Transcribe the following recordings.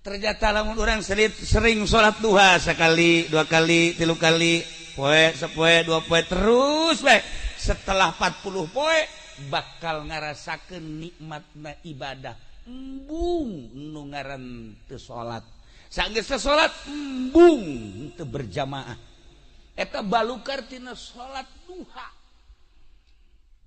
Ternyata lamun orang sering sholat duha sekali, dua kali, tilu kali, poe sepoe, dua poe, terus bae, setelah 40 poe bakal ngarasakeun nikmatna ibadah. Embung nu ngaran teu salat, sanggeus teu salat embung teu berjamaah. Eta balukar tina salat duha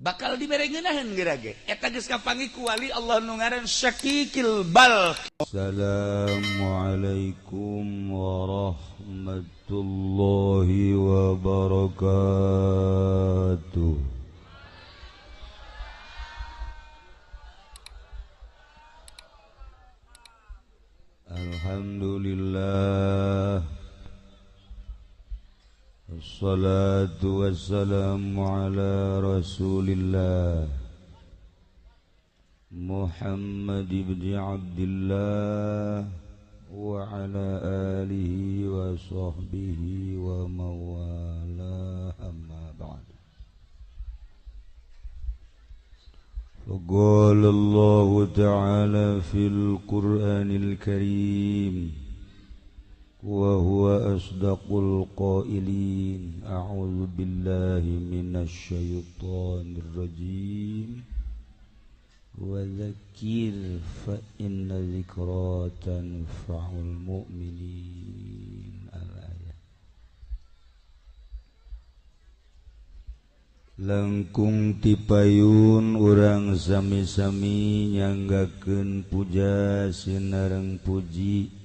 bakal dibere ngeunaheun geura ge. Eta geus kapanggih ku wali Allah nu ngaran Syakikil Bal. Assalamualaikum warahmatullahi wabarakatuh. Alhamdulillah. Wassalatu wassalamu ala Rasulillah Muhammad ibn Abdillah wa ala alihi wa sahbihi wa mawala, amma ba'd. Faqala Allah ta'ala fil Qur'anil Karim wa huwa asdaqul qailin, a'udzu billahi minasy syaithanir rajim. Wa dzakir fa inna dzikra tanfa'ul mu'minin. Al-ayat. Langkung tipayun urang sami-sami nyanggakeun puja sinareng puji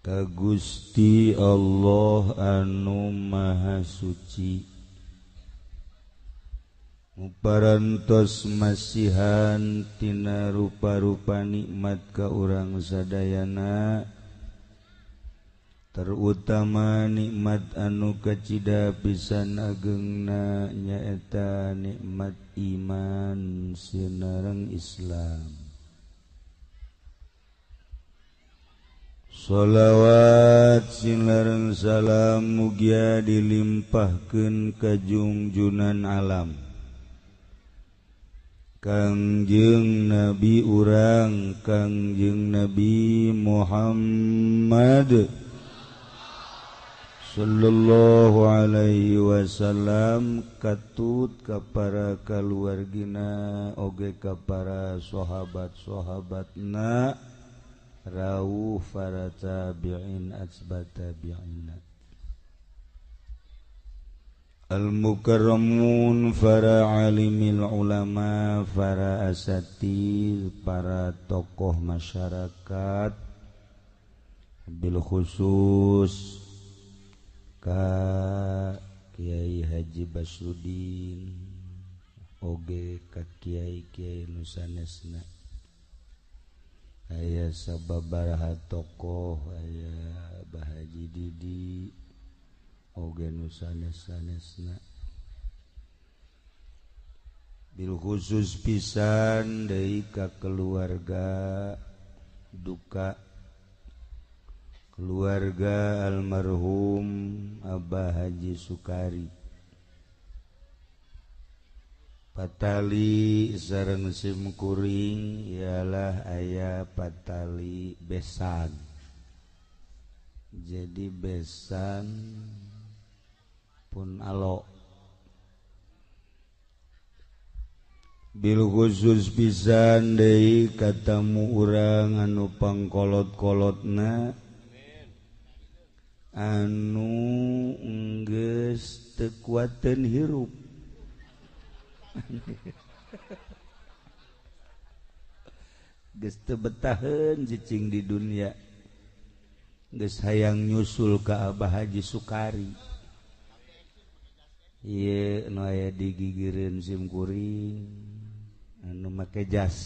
ka Gusti Allah anu Maha Suci, muparantos masihan tina rupa-rupa nikmat ka urang sadayana, terutama nikmat anu kacida pisan agengna nyaeta nikmat iman sinareng Islam. Sholawat sinareng salam mugia dilimpahkeun ka jungjunan alam Kangjeng Nabi urang, Kangjeng Nabi Muhammad sallallahu alaihi wasallam, katut ka para kaluargina oge ka para sahabat-sahabatna, rawuh para tabi'in atsba tabi'ina, al-mukarramun, para alimil ulama, para asatidz, para tokoh masyarakat, bil khusus ka Kiai Haji Basrudin oge ka kiai-kiai nu sanesna. Aya sababaraha tokoh, aya Bah Haji Didi oge nu sanes-sanesna. Bil khusus pisan deui ka keluarga duka, keluarga almarhum Abah Haji Sukari. Patali sareng simkuring ialah aya patali besan. Jadi besan pun alok. Bil khusus pisan deui katamu urang anu pangkolot-kolotna anu enggeus teu kuateun hirup. Geus teu betaheun cicing di dunia, geus hayang nyusul ka Abah Haji Sukari. Ieu nu aya di gigireun simkuring anu make jas.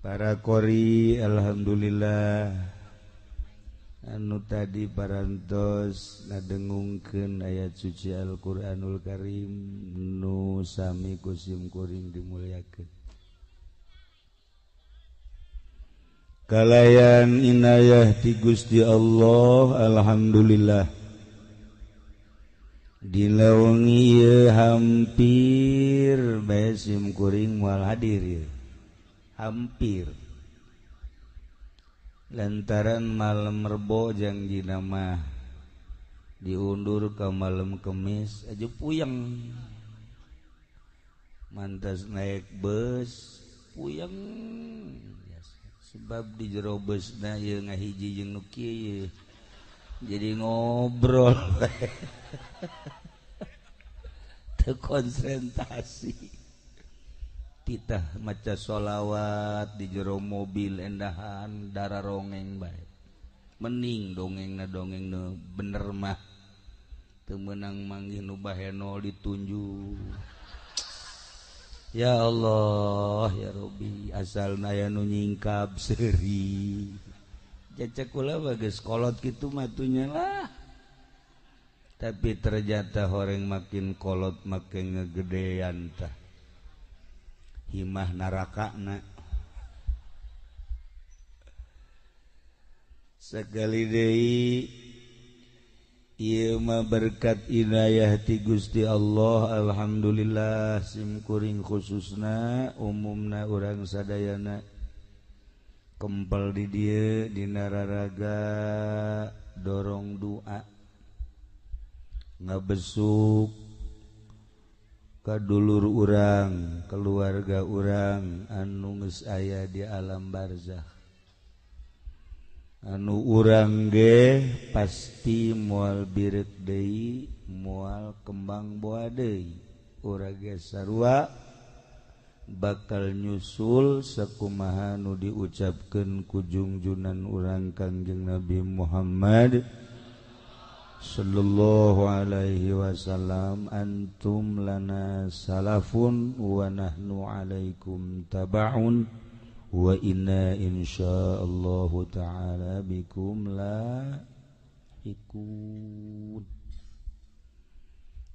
Para qori alhamdulillah anu tadi parantos ngadengungkeun ayat suci Al-Qur'anul Karim nu sami ku simkuring dimuliakeun. Kalayan inayah ti Gusti Allah, alhamdulillah. Dina wengi ieu hampir bae sim kuring moal hadir ieu. Hampir lantaran malam Rebo jangjina mah diundur ke malam Kemis aja puyeng, mantas naik bus puyeng sebab di jero busna ieu ngahiji jeung nu kieu jadi ngobrol teu konsentrasi. Titah maca sholawat di jero mobil endahan darah rongeng bae, mening dongengna dongengna bener mah teu meunang manggih nu baheno ditunjuk. Ya Allah ya Rabbi, asalna aya nu nyingkap seuri cecek kula bagus kolot kitu matunya lah, tapi ternyata horeng makin kolot makin ngegedean tah himah narakana. Sekali deui ieu mah berkat inayah ti Gusti Allah, alhamdulillah sim kuring khususna umumna urang sadayana kempel di dieu dina raraga dorong doa ngabesuk ka dulur urang, keluarga urang anu geus aya di alam barzakh, anu urang ge pasti moal bireuk deui, moal kembang boa deui, urang ge sarua bakal nyusul sakumaha nu diucapkeun ku jungjunan urang Kangjeng Nabi Muhammad sallallahu alaihi wasallam, antum lana salafun wa nahnu alaikum tabaun wa inna insyaallahu ta'ala bikum la ikut.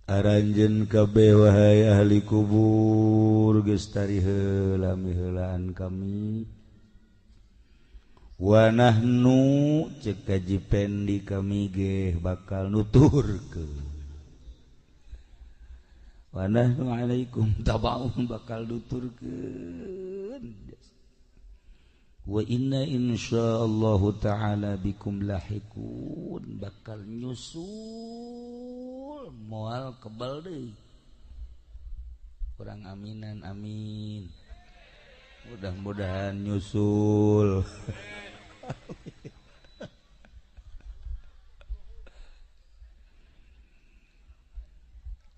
Aranjeun kabeh wahai ahli kubur geus tari heula miheulaan kami, wa nahnu cek Haji Pendi kami ge bakal nuturkeun, wa nahnu alaikum tabaun bakal nuturkeun, wa inna insyaallahu ta'ala bikum lahikun bakal nyusul moal kebal deui. Kurang aminan amin, mudah-mudahan nyusul.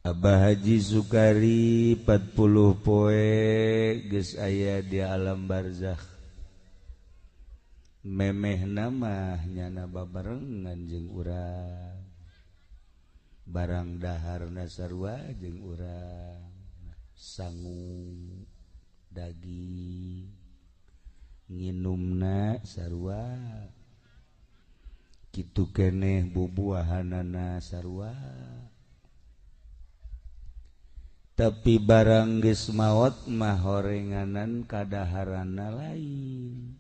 Abah Haji Sukari 40 poe geus aya di alam barzakh, memeh nama nyana babarengan jeung urang, barang daharna sarua jeung urang, sangu daging nginumna sarua, kitu keneh bubuahanana sarua. Tapi barang geus maot mah horenganan kadaharana lain,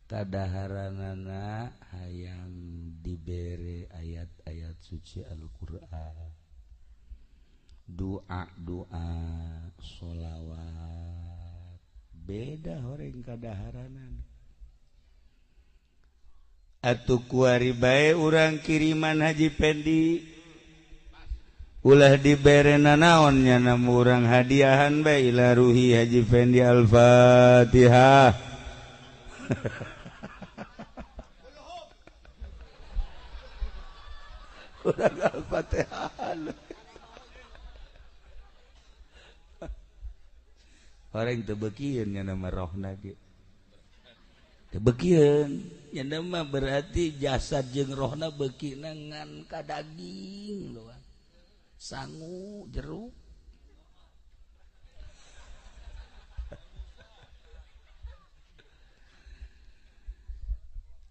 kadaharanana hayang dibere ayat-ayat suci Al-Qur'an, doa-doa, sholawat, beda horeng kadaharanana. Atuh kuari bae urang kiriman Haji Pendi ulah dibere nanaon nya namu urang hadiahan bae ila ruhi Haji Pendi Al-Fatihah. Urang Al-Fatihah. Orang teu beukieun nya nama rohna ge. Teu beukieun nya nama berarti jasad jeung rohna beukina ngan ka daging doang. Sangu jeruk.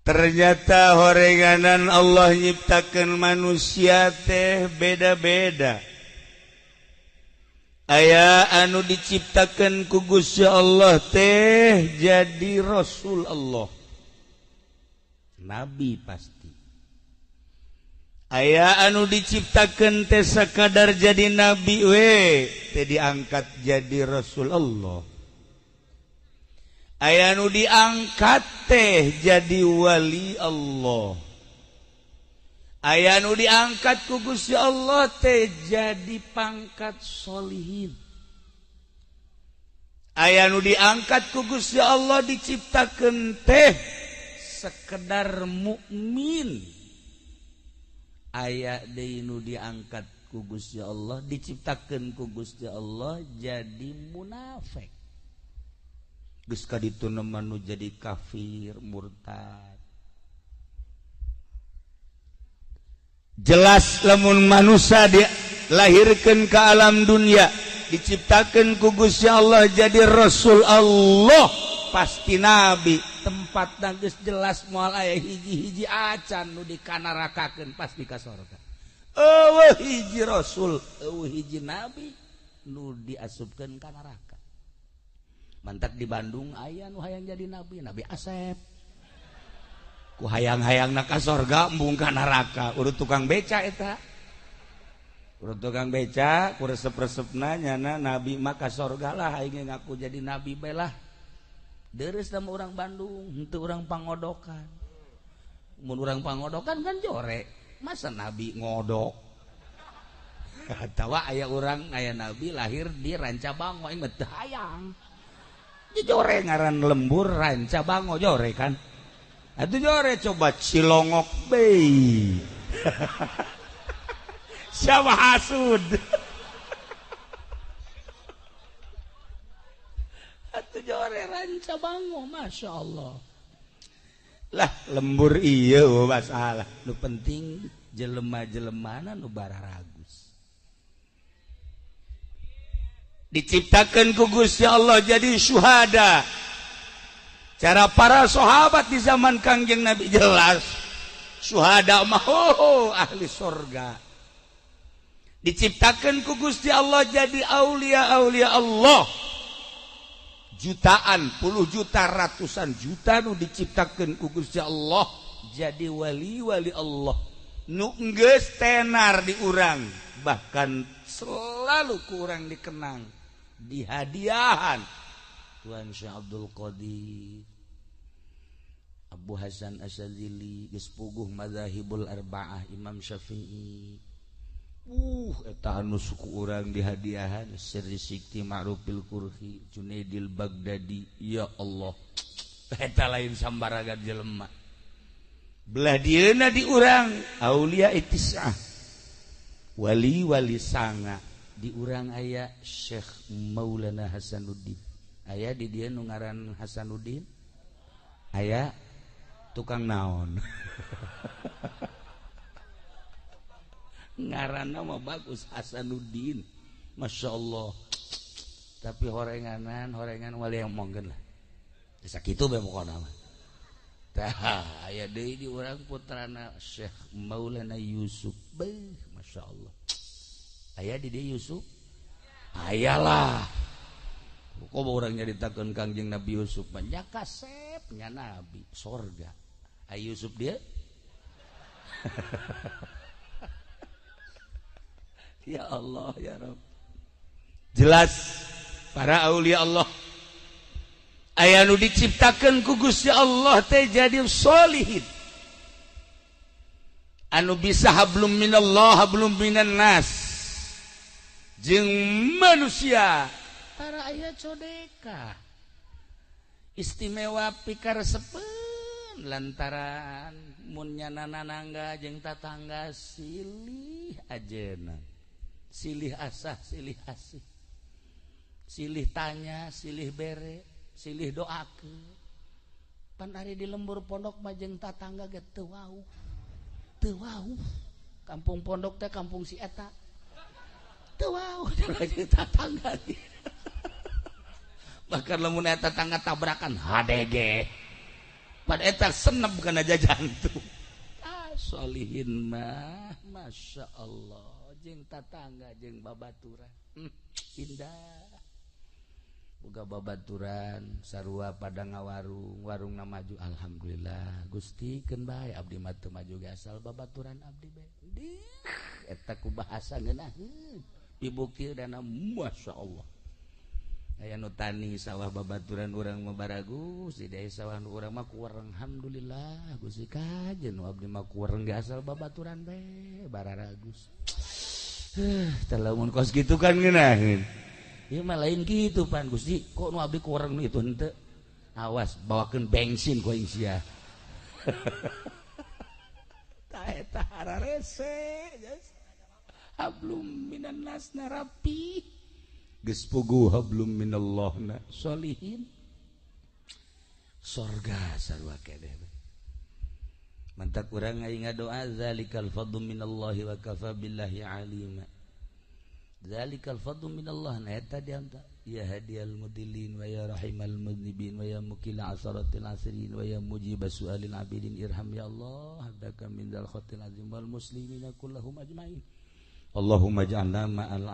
Ternyata horenganan Allah nyiptakeun manusia teh beda-beda. Aya anu diciptakeun ku Gusti Allah teh jadi Rasul Allah, nabi pasti. Aya anu diciptakeun teh sakadar jadi nabi we teh diangkat jadi Rasul Allah. Aya nu diangkat teh jadi wali Allah. Aya nu diangkat ku Gusti Allah teh jadi pangkat solihin. Aya nu diangkat ku Gusti Allah diciptakeun teh sekedar mukmin. Aya deui nu diangkat ku Gusti Allah diciptakeun ku Gusti Allah jadi munafik. Geus ka ditu nu jadi kafir murtad. Jelas lamun manusia dilahirkeun ke alam dunia diciptakeun ku Gusti Allah jadi Rasul Allah pasti nabi. Tempat geus jelas moal aya hiji-hiji acan nu dikanarakakeun pasti ka sorga. Eueuh hiji rasul, eueuh hiji nabi nu diasupkeun ka neraka. Mantak di Bandung aya nu hayang jadi nabi, Nabi Asep. Ku hayang-hayangna ka sorga embung ka neraka, urut tukang beca eta. Urut tukang beca ku resep-resepna nyana nabi mah ka sorga lah aing ngaku jadi nabi bae lah. Deres sama orang Bandung, henteu orang pangodokan. Mun urang pangodokan kan jore. Masa nabi ngodok? Atawa aya urang aya nabi lahir di Rancabango aing mah teu hayang. Jore ngaran lembur Rancabango jore kan. Atuh jore coba Cilongok bei. Siapa hasud? Atuh jore Rancabango, Masya Allah. Lah lembur iya masalah. Nu penting jelema-jelemana nu bararagus. Diciptakan ku Gusti Allah jadi syuhada. Cara para sahabat di zaman Kangjeng Nabi jelas. Syuhada mah ahli surga. Diciptakan ku Gusti Allah jadi aulia-aulia Allah. Jutaan, puluh juta, ratusan juta nu diciptakan ku Gusti Allah jadi wali-wali Allah. Nu geus tenar di urang, bahkan selalu ku urang dikenang, dihadiahan. Tuan Syekh Abdul Qadir, Abu Hasan Asyadzili, geus puguh madzahibul arba'ah, Imam Syafi'i. Eta anu suku urang dihadiahan Sirri Sikti Ma'rufil Kurhi Junaidil Baghdadi. Ya Allah, eta lain sambaragan jelema. Belah dieuna di urang aulia itisah, wali-wali sanga. Di urang aya Syekh Maulana Hasanuddin. Aya di dieu nu ngaran Hasanuddin, aya tukang naon. Ngaranna mah bagus Hasanuddin, Masya Allah. Tapi horenganan horengan wali yang mongkeun lah. Sakitu bae pokona mah. Tah aya deui di urang putrana Syekh Maulana Yusuf. Beuh, Masya Allah. Aya di dieu Yusuf? Aya lah. Kok urang nyaritakeun Kangjeng Nabi Yusuf mah nya kasep nya nabi sorga. Aya Yusuf dia? Ya Allah ya Rabb. Jelas para aulia Allah aya nu diciptakeun ku Gusti Allah teh jadi solihin. Anu bisa hablum minallah hablum minan nas. Jeung manusia para aya codeka. Istimewa pikaresepeun lantaran mun nyana nanangga jeung tatangga silih ajeuna. Silih asah, silih asih, silih tanya, silih bere, silih doakeun. Pan ari di lembur pondok mah jeung tatangga ge teu wauh. Teu wauh. Kampung pondok teh kampung si eta. Teu wauh jeung tatangga. Bahkan lamun eta tangga tabrakan HDG. Pan eta senep kana jantung. Ah solihin mah, Masya Allah. Jeung tatangga jeung babaturan. Indah. Boga babaturan sarua pada ngawarung, warungna maju, alhamdulillah. Gusti keun bae abdi mah teu maju ge asal babaturan abdi bae. Dih, eta ku bahasa ngeunaheun. Dibukti dana Masya Allah. Aya nu tani sawah babaturan urang mah baragus, di desa sawah nu urang mah kurang, alhamdulillah Gusti kajen nu abdi mah kurang ge asal babaturan bae bararagus. Teh lamun kos kitu kan ngeunaheun. Ieu mah lain kitu pan Gusti, kok nu abdi kurang nu itu henteu. Awas bawakeun bensin ku aing sia. Tah eta hararese. Hablum minan nas rapi. Geus puguh hablum minallah na solihin. Sorga sarua keneh. Mantak urang aing ngadoa zalikal fadlu minallahi wa kafa billahi alima. Zalikal fadlu minallah na eta dianta ya hadiyal mudillin wa ya rahimal mudnibin wa ya mukila asaratil asirin wa ya mujibas su'alil abidin irham ya Allah abdaka min dzal khatil azim wal muslimina kullahum ajmain. Allahumma ij'alna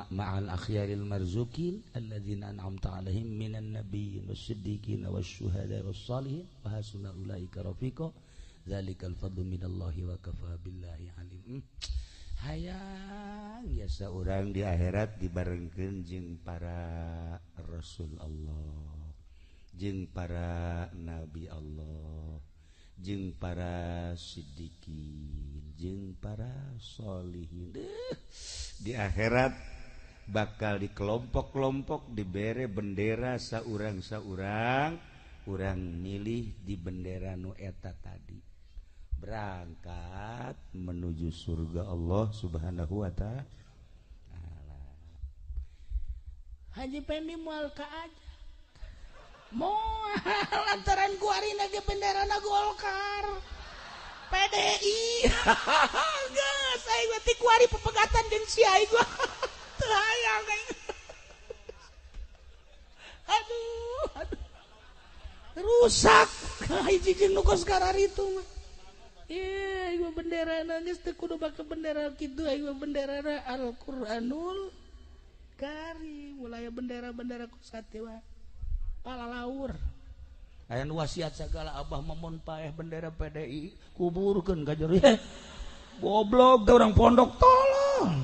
ma'al akhyaril marzukin alladzina an'amta 'alaihim minan nabiyyin was-siddiqin wasyuhada'i was-salihin wa hasuna ulaika rafiqa. Zalikal fadlu minallahi wa kafa billahi alim. Hayang biasa urang di akhirat dibarengkeun jeung para rasul Allah, jeung para nabi Allah, jeung para siddiqin, jeung para sholihin. Di akhirat bakal di kelompok-kelompok dibere bendera saurang-saurang, urang milih di bendera nu eta tadi. Berangkat menuju surga Allah Subhanahu wa ta'ala. Haji Pendi moal ka aja. Moal lantaran kuarina ge benderana Golkar. PDI. Geus aing mah ti kuari pepegatan jeung si aing gua. Teu hayang aing. Aduh, aduh. Rusak hiji jeung nu kos kararitu mah. Iya, aing mah benderana geus teu kudu make bendera kitu, aing mah benderana Al-Qur'anul Karim. Mulai bendera-bendera kos mah palalaur. Aya nu wasiat sagala abah momon paeh bendera PDI kuburkeun ka jero. Goblok teh urang pondok tolong.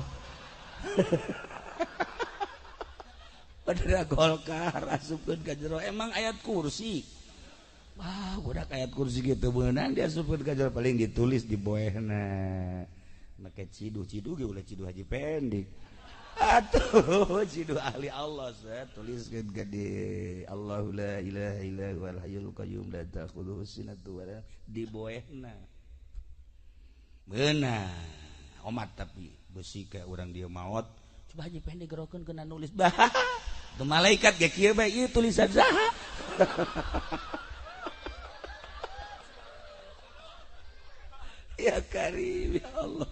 Bendera Golkar asupkeun ka jero emang ayat kursi. Wah, budak ayat kursi gitu beunang diasupkeun ka jero paling ditulis di boehna. Make ciduh-ciduh ge ulah ciduh Haji Pendik. Atuh ciduh ahli Allah saya tuliskeun gede Allahu la ilaha illa huwal hayyul qayyum la ta'khudhuhu sinatun wa la di boehna. Beunang omat tapi besi kayak urang dia maot. Coba Haji Pendik gerokeun kena nulis bah. Teu malaikat ge kieu bae ieu tulisan saha. Ya Karim ya Allah.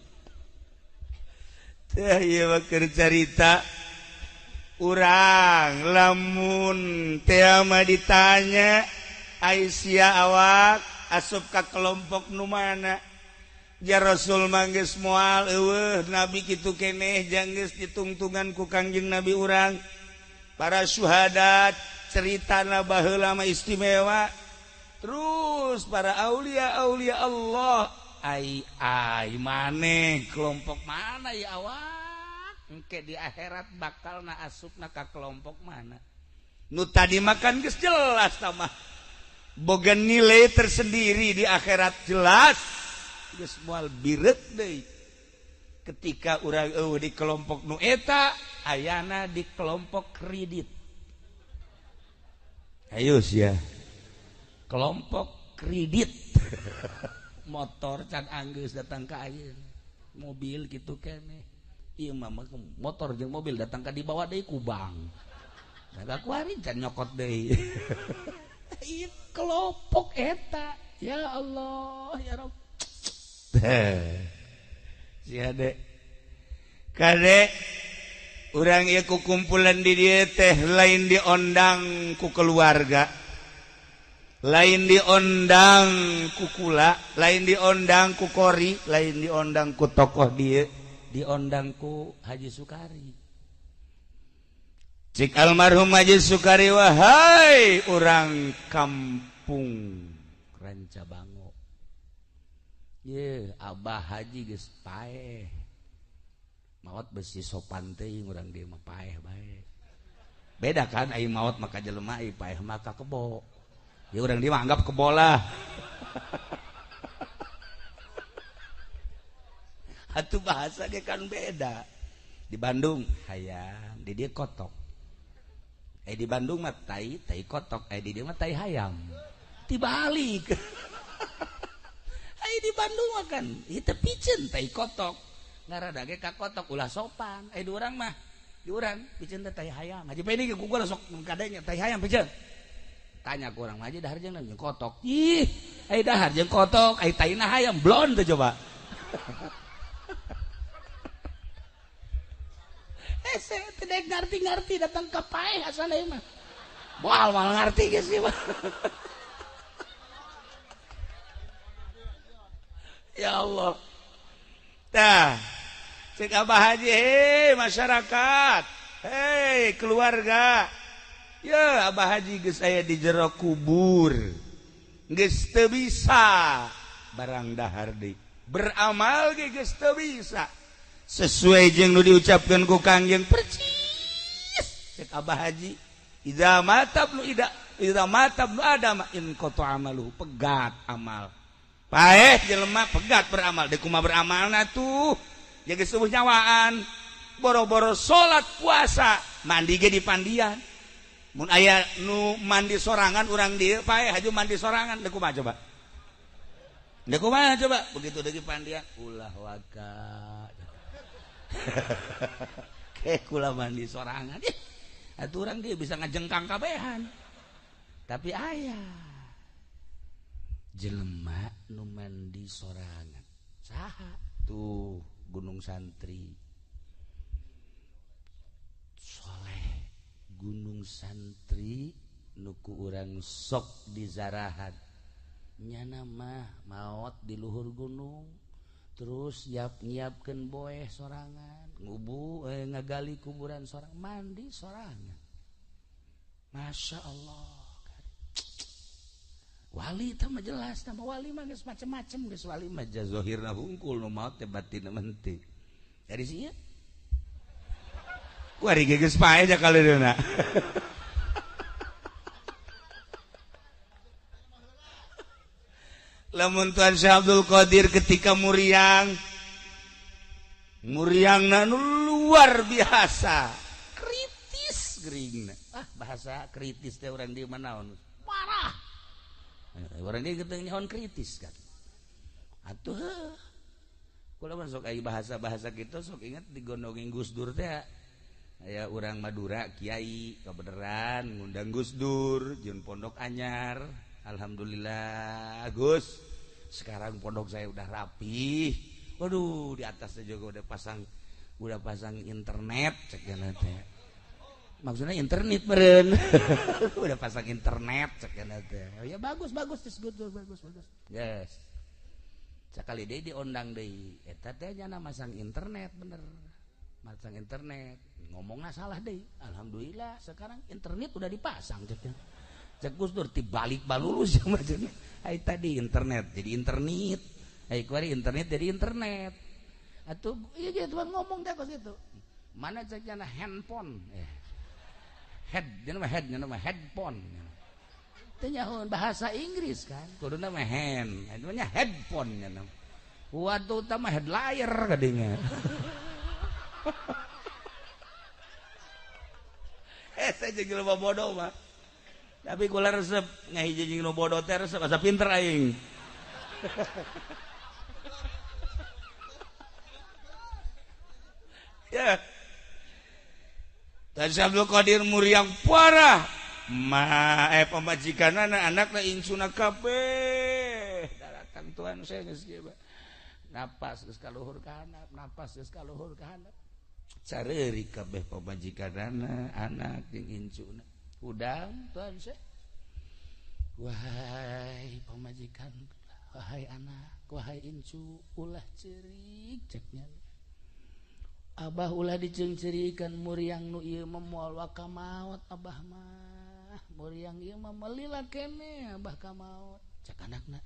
Teh ieu mah keur carita urang lamun teh mah ditanya ai sia awak asup ka kelompok nu mana? Ya Rasul mah geus moal eueuh nabi kitu keneh jang geus ditungtungan ku Kangjeng Nabi urang. Para syuhada ceritana baheula mah istimewa. Terus para aulia-aulia Allah ai ai maneh kelompok mana ya awak engke di akhirat bakal na asupna ka kelompok mana nu tadi makan geus jelas tah mah boga nilai tersendiri di akhirat jelas geus moal bireuk deui ketika urang eueuh di kelompok nu eta ayana di kelompok kredit ayo sia kelompok kredit motor can anggeus datang ka ayeuna mobil gitu keneh ieu mah motor jeung mobil datang ka dibawa deui ku bank da kuari can nyokot deui ieu kelompok eta ya Allah ya Rabb sia de kade urang ieu ku kumpulan di dieu teh lain diondang ku keluarga lain diondang ku kula, lain diondang ku kori, lain diondang ku tokoh dia, diondang ku Haji Sukari. Cik almarhum Haji Sukari, wahai orang kampung Rancabango, ye Abah Haji geus paeh maot besi sopan teuing urang dieu mah paeh bae. Beda kan ai maot maka jelema, ai paeh maka kebo. Ya urang dieu mah anggap kebo lah. Atuh bahasa ge kan beda. Di Bandung hayam, di dieu kotok. Di Bandung mah tai, tai kotok, di dieu mah tai hayam. Dibalik. Ai di Bandung mah kan ieu piceun tai kotok. Ngarada ge ka kotok ulah sopan. Di urang mah, di urang piceun teh tai hayam. Haji Peni ge ku gua sok kadenya tai hayam piceun. Tanya ku urang mah haji dahar jeung kotok. Ih, ai dahar jeung kotok, ai taina hayam blon teh coba. Saya tidak ngerti-ngerti datang ke paeh asana mah. Moal moal ngerti geus ieu mah. Ya Allah. Tah, cek Abah Haji, hei masyarakat, hei keluarga. Ya Abah Haji geus aya di jero kubur. Geus teu bisa barang dahar deui. Beramal ge geus teu bisa. Sesuai jeung nu diucapkeun ku Kangjeng percis cek Abah Haji, idza mata ibnu ida idza mata ibnu adam in qata amaluhu, pegat amal. Paeh jelema pegat beramal, deuk kumaha beramalna tuh jaga subuh nyawaan, boro-boro salat puasa, mandi ge di pandian. Mun aya nu mandi sorangan urang dieu paeh haju mandi sorangan deuk kumaha coba? Deuk kumaha coba? Begitu deui pandian ulah waka. Kayak kula mandi sorangan, atuh urang dia bisa ngajengkang kabehan. Tapi aya jelema nu mandi sorangan saha tuh Gunung Santri soleh, Gunung Santri nu ku urang sok dizarahan nyana mah maot di luhur gunung. Terus nyiapkeun boeh sorangan, ngubu ngagali kuburan sorang, mandi sorangan. Masya Allah. Wali teh mah jelas, nama wali mah geus macem-macem, geus wali mah zahirna hungkul nu maot teh batinna henteu. Dari sia. Kuari ge geus paeh ja kaleunna. Lamun Tuan Syekh Abdul Qadir ketika muriang, muriangna nu luar biasa, kritis geuringna. Ah, bahasa kritis teh urang di mana naon? Parah. Urang dieu teu nyahoan kritis kan. Atuh heuh. Kula mah sok aya bahasa-bahasa kitu sok inget digondongin Gus Dur teh. Aya urang Madura kiai kabeneran ngundang Gus Dur jeung pondok anyar. Alhamdulillah Gus, sekarang pondok saya udah rapi. Waduh, di atasnya juga udah pasang internet cek teh. Maksudnya internet meureun. Udah pasang internet cek teh. Oh ya bagus bagus Gus Dur, bagus bagus. Yes. Sakali deui diondang deui. Eta teh nyana masang internet bener. Masang internet, ngomongna salah deui. Alhamdulillah sekarang internet udah dipasang cek. Cek Gus Dur tibalik balulus yang macamnya. Ai tadi internet jadi internet, ai kuari internet jadi internet. Atuh ieu ge tuh ngomong teh kos kitu. Mana cek jana handphone? Head, jana mah head, jana mah headphone. Teu nyahoan bahasa Inggris kan. Kuduna mah hand, nya headphone nya. Waktu utama headliner kadinya. Saya jeung jelema bodoh mah. Tapi kula resep ngahiji jeung nu bodoh teh resep asa pinter aing. Ya. Tan Abdul Qadir muriang parah. Ma pamajikanana anakna incuna kabeh. Datang tuan saya geus kieu. Napas geus ka luhur ka handap, napas geus ka luhur ka handap. Careurik kabeh pamajikanana, anak jeung incuna. Udang tuan saya. Wahai pamajikan, wahai anak, wahai incu, ulah cerik ceknya. Abah ulah diceungceurikeun muriang nu ieu mah moal waka maot abah mah. Muriang ieu mah melila keneh abah ka maot. Cek anakna,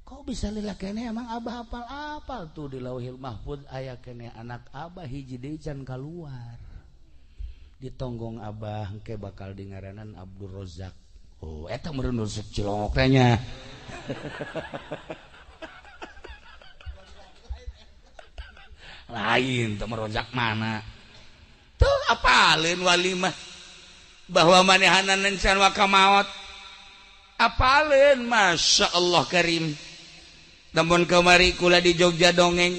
kok bisa lila keneh emang abah apal-apal tuh di Lauhil Mahfud aya keneh anak abah hiji deui can kaluar. Ditonggong abah engke bakal dingaranan Abdul Rozak. Oh, eta meureun nu cilongok teh nya. Lain teu merojak mana tuh apaleun walimah bahwa manehanan encan waka maot apaleun Masya Allah Karim. Namun kamari kula di Jogja dongeng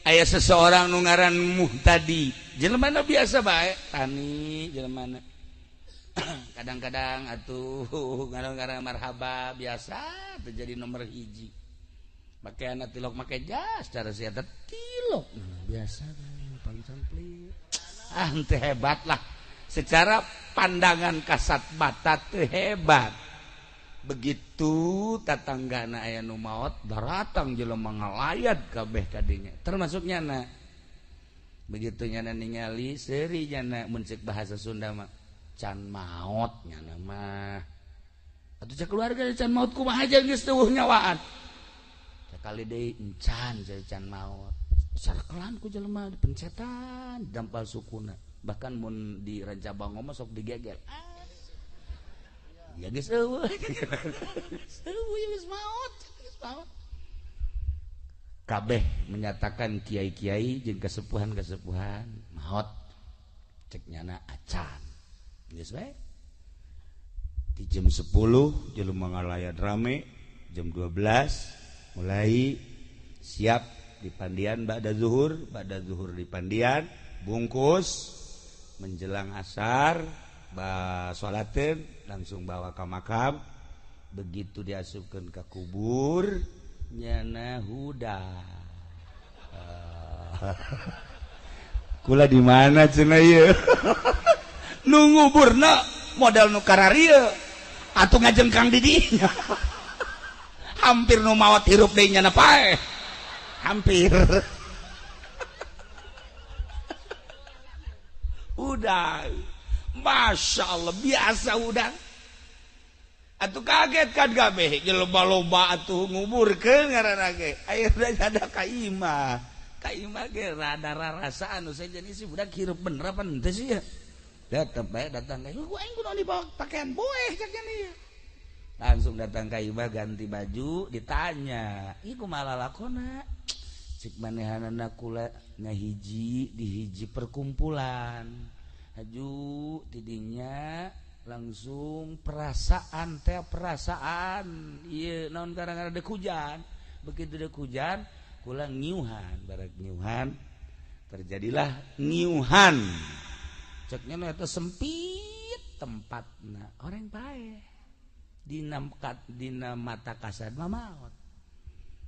aya seseorang nu ngaran Muhtadi, jelema biasa bae tani jelema kadang-kadang atuh ngaran-ngaran marhaba biasa terjadi nomor hiji. Make anak tilok make jas cara sia tilok biasa pangcampli ah teu hebat lah secara pandangan kasat mata teu hebat. Begitu tatanggana aya nu maot daratang jelema ngalayat kabeh kadinya termasuk nyana. Begitu nyana ningali seuri nyana mun ceuk bahasa Sunda mah can maot nyana mah atuh cek keluarga can maot kumaha geus teueuh nyawaan. Kali deui encan can maot sarkelan ku jelema dipencetan dampal sukuna bahkan mun di Rancabango mah sok digegel ya geus eueuh eueuh geus maot geus maot. Kabeh menyatakan kiai-kiai jeung kesepuhan-kesepuhan maot cek nyana acan geus bae. Di jam 10 jelema ngalayat rame, jam 12 mulai siap di pandian ba'da zuhur di pandian bungkus menjelang asar ba salateun langsung bawa ke makam. Begitu diasupkeun ke kubur nyana huda. Kula di mana cenah ieu? Nu nguburna modal nu kararieu atuh ngajengkang di dinya. Hampir nu maot hirup deui nyana paeh. Hampir. Udah. Masya Allah biasa udah. Atuh kaget kan kabeh jelema loba atuh nguburkeun ngaranna ge. Ayeuna ada ka imah. Ka imah ge rada rarasaan nu sejen isi budak hirup bener apa henteu sih ya. Tetep bae datang ka imah. Aing kudu dibawa pakaian boeh cek nya. Langsung datang ka imah ganti baju ditanya, "Ih kumaha lalakona?" Cek manehanana kula ngahiji di hiji perkumpulan. Haju tidinya langsung perasaan teh perasaan ieu naon gara-gara dek hujan. Begitu dek hujan kula ngiuhan, barek ngiuhan terjadilah ngiuhan. Ceknya eta sempit tempatna orang paeh. Dina mata kasar mah maot.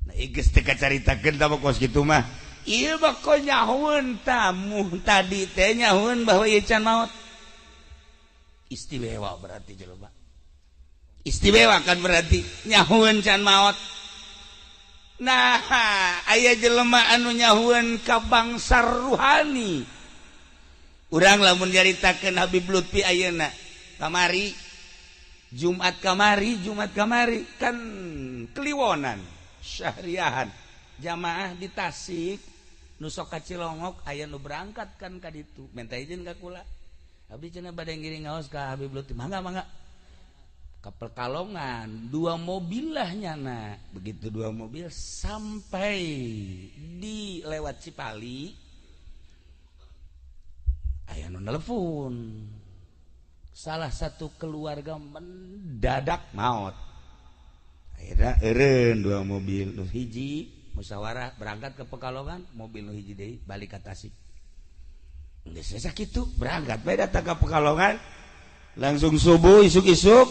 Nah geus teu kacaritakeun tah kos kitu mah. Ieu mah ko nyahueun tamu tadi teh nyahueun bahwa ieu can maot. Istimewa berarti jelema. Istimewa kan berarti nyahueun can maot. Nah, aya jelema anu nyahueun ka bangsa ruhani. Urang lamun nyaritakeun Habib Lutfi ayeuna kamari Jumat kamari kan keliwonan syahriahan jamaah di Tasik nu sok ka Cilongok aya nu berangkat kan ka ditu minta izin ka kula abdi cenah bade ngiring ngaos ka Habib Lutfi mangga mangga ka Pekalongan dua mobil lah nyana. Begitu dua mobil sampai di lewat Cipali aya nu nelpon salah satu keluarga mendadak maot. Akhirnya eureun dua mobil nu hiji musyawarah berangkat ke Pekalongan, mobil nu hiji deui balik ka Tasik. Geus sakitu berangkat bae datang ke Pekalongan langsung subuh isuk-isuk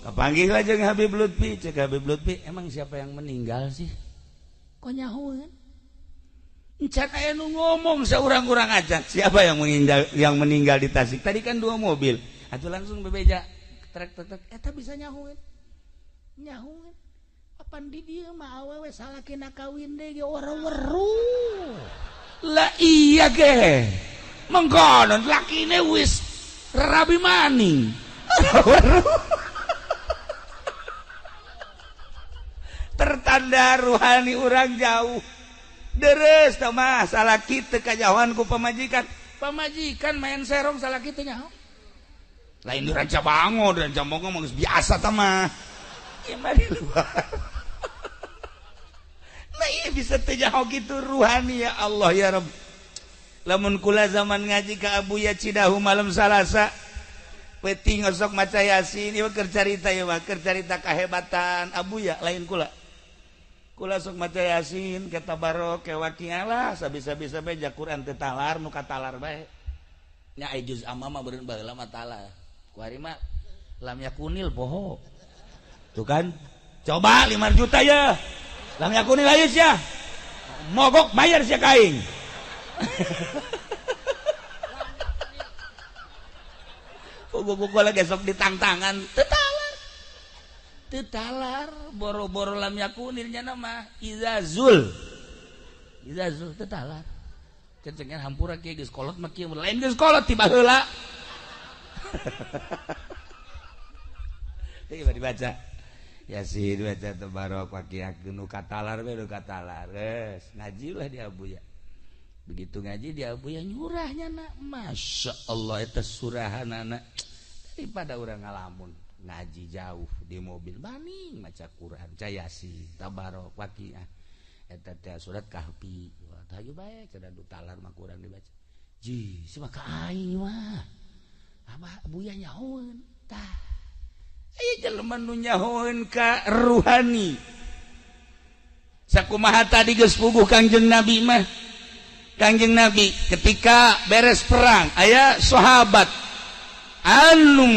kapanggih lah jeung Habib Lutfi. Cek Habib Lutfi, emang siapa yang meninggal sih? Kok nyahueun? Encan aya nu ngomong saurang-urang aja. Siapa yang meninggal di Tasik? Tadi kan dua mobil. Atuh langsung bebeja trek trek trek eta bisa nyahueun. Nyahueun. Apan di dieu mah awewe salakina kawin deui ge ora weruh. Lah iya ge. Mengkonon lakine wis rabi maning. Tertanda ruhani urang jauh. Deres tah mah salah kitu kajauhan ku pamajikan. Pamajikan main serong salah kitu nyaho. Lain di Rancabango, di Rancabango mah geus biasa tah mah. Ieu mah di luar. Nah iya bisa teu nyaho kitu ruhani ya Allah ya Rabb. Lamun kula zaman ngaji ka Abuya Cidahu malam Salasa peuting osok maca Yasin ieu keur carita ieu mah keur carita kahebatan Abuya lain kula. Kula sok maca Yasin ke tabarok ke waqiah lah sabisa-bisa bae ja Quran teu talar nu katalar bae. Nya ai juz amma mah beureun baheula mah talar. Ku ari mah lam yakunil poho. Tuh kan? Coba 5 juta ya. Lam yakunil ayeuna sia. Mogok bayar sia ka aing. Gua lagi sok ditangtangan tetalar tetalar boro-boro lam yakunilnya nama izazul izazul tetalar cencengan hampura kieu geus kolot mah kieu lain geus kolot tiba heula. Ieu dibaca Yasin baca tabarok waqiah nu katalar we nu katalar geus ngaji lah di Abuya. Begitu ngaji di Abuya nyurahnya nak Masya Allah eta surahanana daripada urang ngalamun ngaji jauh di mobil maning maca Quran ca Yasin tabarok waqiah eta teh surat Kahfi wah hayu bae cenah du talar mah kurang dibaca ji si mah ka aing mah abah Abuya nyahoeun tah aya jelema nu nyahoeun ka ruhani sakumaha tadi geus puguh Kangjeng Nabi mah. Kangjeng Nabi ketika beres perang aya sahabat anu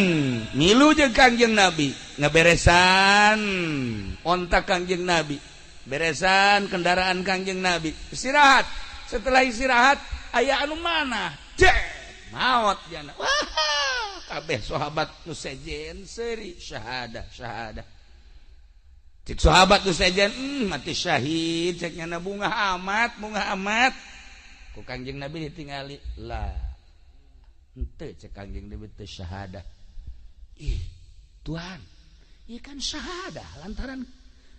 milu jeung Kangjeng Nabi ngaberesan onta Kangjeng Nabi beresan kendaraan Kangjeng Nabi istirahat. Setelah istirahat aya anu mana cek maot jana wah kabeh sahabat nu sejen seuri syahadah syahadah cek sahabat nu sejen mati syahid cek nyana bunga amat bunga amat. Ku Kangjeng Nabi ditingali lah henteu cek Kangjeng Nabi teu syahadah. Ih Tuhan ieu kan syahadah lantaran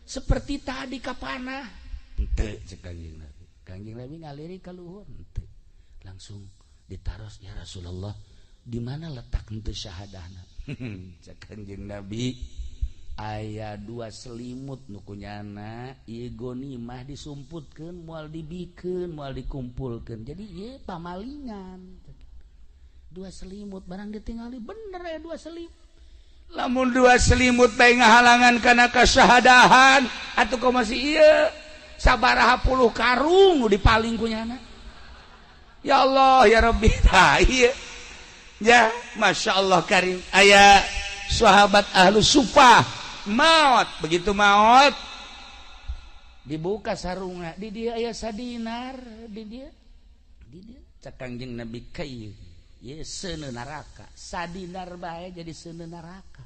seperti tadi kapanah henteu cek Kangjeng Nabi. Kangjeng Nabi ngaliri ka luhur henteu langsung ditaros ya Rasulullah di mana letak henteu syahadahna. Cek Kangjeng Nabi aya dua selimut nu kunyana ieu gonimah disumputkeun moal dibikeun moal dikumpulkeun jadi ieu pamalingan dua selimut barang ditingali bener ya dua selimut lamun dua selimut bae ngahalangan kana kasyahadahan atuh kok masih ieu sabaraha puluh karung nu dipaling kunyana ya Allah ya Rabbi tah ieu ya Masya Allah karim aya sahabat ahlu sufah maut begitu maut dibuka sarungna di dia aya sadinar di dia cek Kangjeng Nabi kai ye seuneu neraka sadinar bae jadi seuneu neraka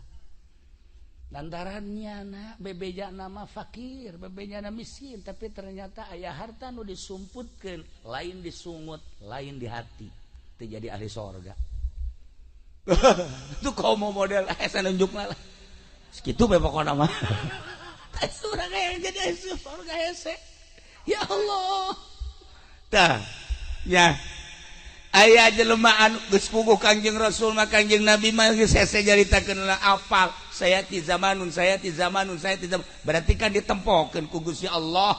lantaran nyana bebeja nama fakir bebeja nama miskin tapi ternyata aya harta nu disumputkeun lain disungut lain di hati teu jadi ahli sorga. Itu komo model saya nunjuk lah segitu bae pokona mah. Tah surga yang jadi surga hese. Ya Allah. Tah ya aya jelema anu geus puguh Kangjeng Rasul mah Kangjeng Nabi mah geus hese nyaritakeun lah apal saya ti zamanun saya ti zamanun saya ti zaman berarti kan ditempokeun ku Gusti Allah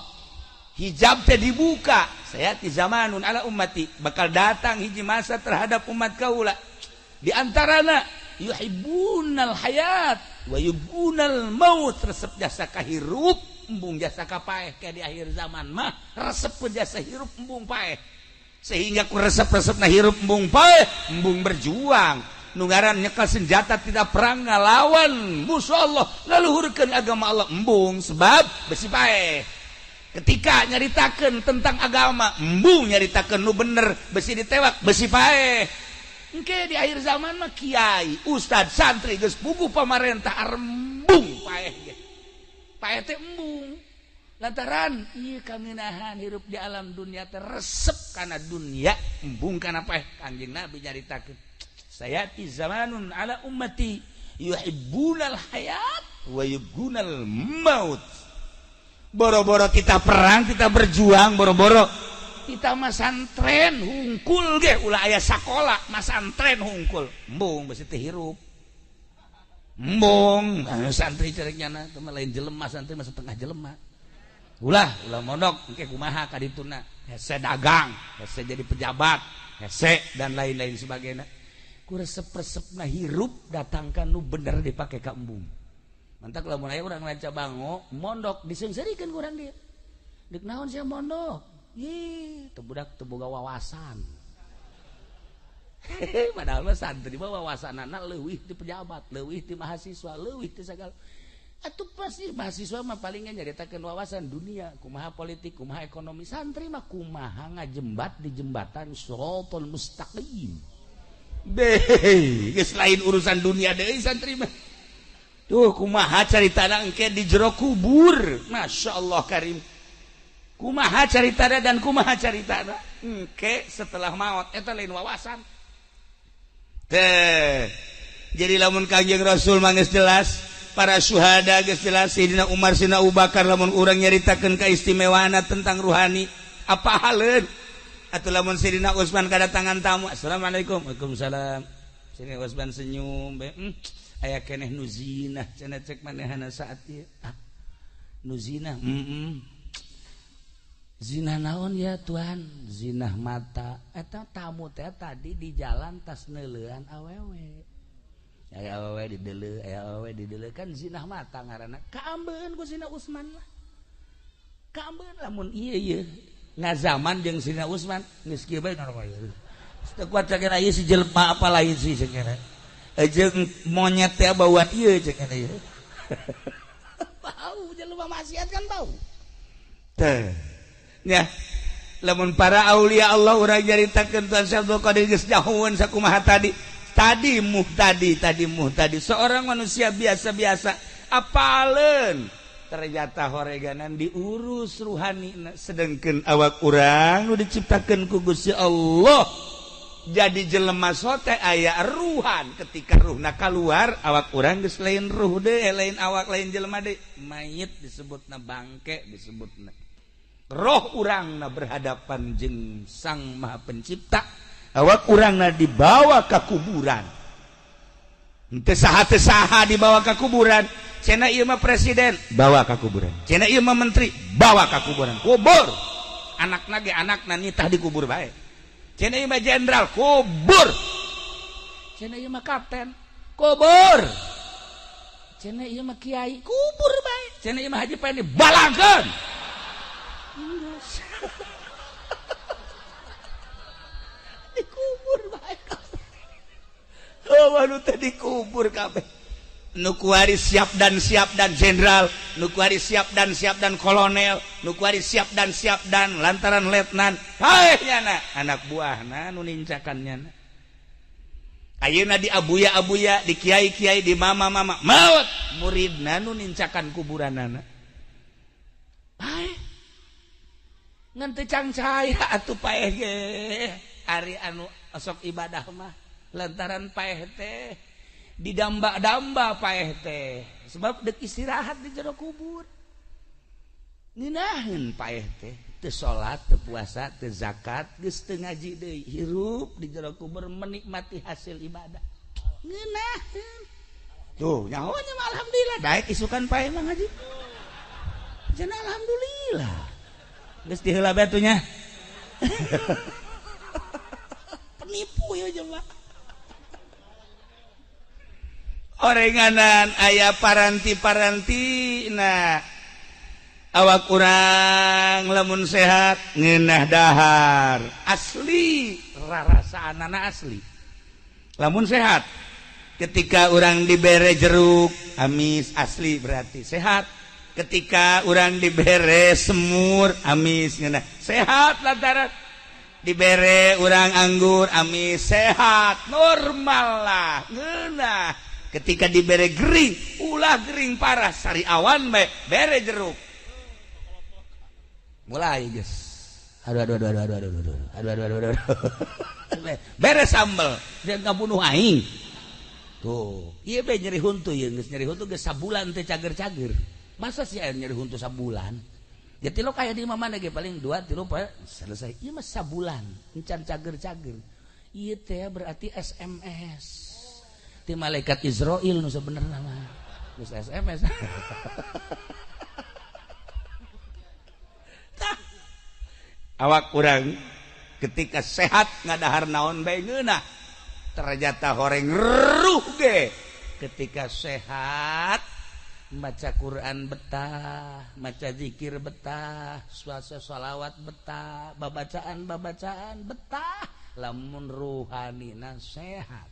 hijab teh dibuka saya ti zamanun ala ummati bakal datang hiji masa terhadap umat kaula di antarana yuhibbunal hayat wa yubunal maut resep jasa kahirup embung jasa kapaeh kayak di akhir zaman mah resep jasa hirup embung paeh sehingga ku resep-resepna hirup embung paeh embung berjuang nu ngaran nyekel senjata tidak perang ngalawan musuh Allah ngaluhurkeun agama Allah embung sebab besi paeh ketika nyaritakeun tentang agama embung nyaritakeun nu bener besi ditewak besi paeh. Engke di akhir zaman mah kiai, ustad, santri geus puguh pamarentah arembung paeh ge. Paeh teh embung. Lantaran ieu kangenahan hirup di alam dunia teh resep kana dunia, embung kana paeh. Kanjeng Nabi nyaritakeun, sayati zamanun ala ummati yuhibbunal hayat wa yubghunal maut. Boro-boro kita perang, kita berjuang, boro-boro kita masantren hungkul ge ulah aya sakola masantren hungkul, embung besi teh hirup. Embung santri cerek nyana teh lain jelema, santri mah setengah jelema. Ulah ulah mondok engke kumaha ka dituna, hese dagang, hese jadi pejabat, hese dan lain-lain sebagainya. Ku resep-resepna hirup datangkan nu bener dipake ka embung. Mantak lamun aya urang Ranca Bango mondok diseungseurikeun ku urang dia. Deuk naon sia mondok? Ih, teu budak teu boga wawasan. Padahal mah santri mah wawasanana leuwih ti pejabat, leuwih ti mahasiswa, leuwih ti sagala. Atuh pasti mahasiswa mah palingan nyaritakeun wawasan dunia, kumaha politik, kumaha ekonomi. Santri mah kumaha ngajembat di jembatan shirathal mustaqim. Deh, geus lain urusan dunia deui santri mah. Tuh kumaha caritana engke di jero kubur. Masya Allah karim. Kumaha caritana dan kumaha caritana engke setelah maut eta lain wawasan. Teh. Jadi lamun Kanjeng Rasul mah geus jelas, para syuhada geus jelas, Sayyidina Umar, Sayyidina Abu Bakar, lamun urang nyaritakeun kaistimewaanna tentang ruhani, apa haleun? Atuh lamun Sayyidina Utsman kadatangan tamu, assalamualaikum, waalaikumsalam. Sayyidina Utsman senyum, bae, aya keneh nu zinah cenah cek manehna saat ieu. Ah, nu zinah, Zina naon ya Tuhan? Zinah mata. Eta tamu teh tadi di jalan tas neuleuan awewe. Aya awewe dideuleu, aya awewe dideuleu, kan zinah mata ngaranna. Kaambeun ku Sina Utsman lah. Kaambeun lamun ieu ieu ngazaman jeung Sina Utsman geus kieu bae normal. Teu kuat cenah ieu si jelema apa lain sih cenah. Jeung monyet teh bauan ieu cenah ieu. Bau jelema maksiat kan bau. Teh. Ya, lamun para aulia Allah urang nyaritakeun Tuan Syekh Abdul Qadir geus nyahoeun sakumaha tadi. Tadi muhtadi, tadi muhtadi, seorang manusia biasa-biasa apaleun ternyata horeganan diurus ruhani, sedangkan awak urang nu diciptakeun ku Gusti Allah jadi jelema sote aya ruhan. Ketika ruhna keluar awak urang geus lain ruh deui, lain awak, lain jelema deui, mayit disebutna, bangke disebutna. Roh urangna berhadapan jeung Sang Maha Pencipta, awak urangna dibawa ke kuburan. Teu saha teu saha dibawa ke kuburan. Cenah ieu mah presiden, bawa ke kuburan. Cenah ieu mah menteri, bawa ke kuburan. Kubur. Anakna ge anakna nitah dikubur bae. Cenah ieu mah jenderal, kubur. Cenah ieu mah kapten, kubur. Cenah ieu mah kiai, kubur bae. Cenah ieu mah haji pae balangkeun. Dikubur bae. Oh, anu teh dikubur kabeh. Nu kuari siap dan jenderal, nu kuari siap dan kolonel, nu kuari siap dan lantaran letnan. Paeh nyana anak buahna nu nincakan nyana. Ayeuna di abuya-abuya, di kiai-kiai, di mama-mama, maut muridna nu nincakan kuburanana. Paeh. Ngan teu cangcaya atuh paeh ge. Ari anu osok ibadah mah lantaran paeh teh didamba-damba paeh teh sebab dek istirahat di jero kubur. Ngeunaheun paeh teh teu salat, teu puasa, teu zakat, geus teu ngaji deui, hirup di jero kubur menikmati hasil ibadah. Ngeunaheun. Tuh nyaho nya mah alhamdulillah daek isukan paeh mah ngaji. Cenah alhamdulillah. Geus diheula bae atuh nya. Penipu ya jelema. Orenganan aya paranti-paranti nah awak urang lamun sehat ngeunah dahar asli rarasaanana asli. Lamun sehat ketika urang dibere jeruk amis asli berarti sehat. Ketika urang dibere semur amis ngeunah sehat, lantaran dibere urang anggur amis sehat normal lah ngeunah. Ketika dibere gering, ulah gering parah, sari awan bae bere jeruk. Mulai geus. Aduh aduh aduh aduh aduh aduh aduh aduh aduh aduh aduh. Beres sambel, dia ngabunuh aing. Tuh, ieu be nyeri huntu ieu geus nyeri huntu geus sabulan teh cager-cager. Masa sih aya nyeri huntu sabulan? Ya tilu kaya di mana ge paling 2 3 poe selesai. Ieu mah sabulan, encan cager-cager. Ieu teh berarti SMS. Ti malaikat Israil nu sebenarna mah. Geus SMS. Tah. Awak urang ketika sehat ngadahar naon bae ngeunah. Ternyata horeng ruh ge ketika sehat maca Quran betah, maca zikir betah, suasa sholawat betah, babacaan-babacaan betah, lamun ruhanina sehat.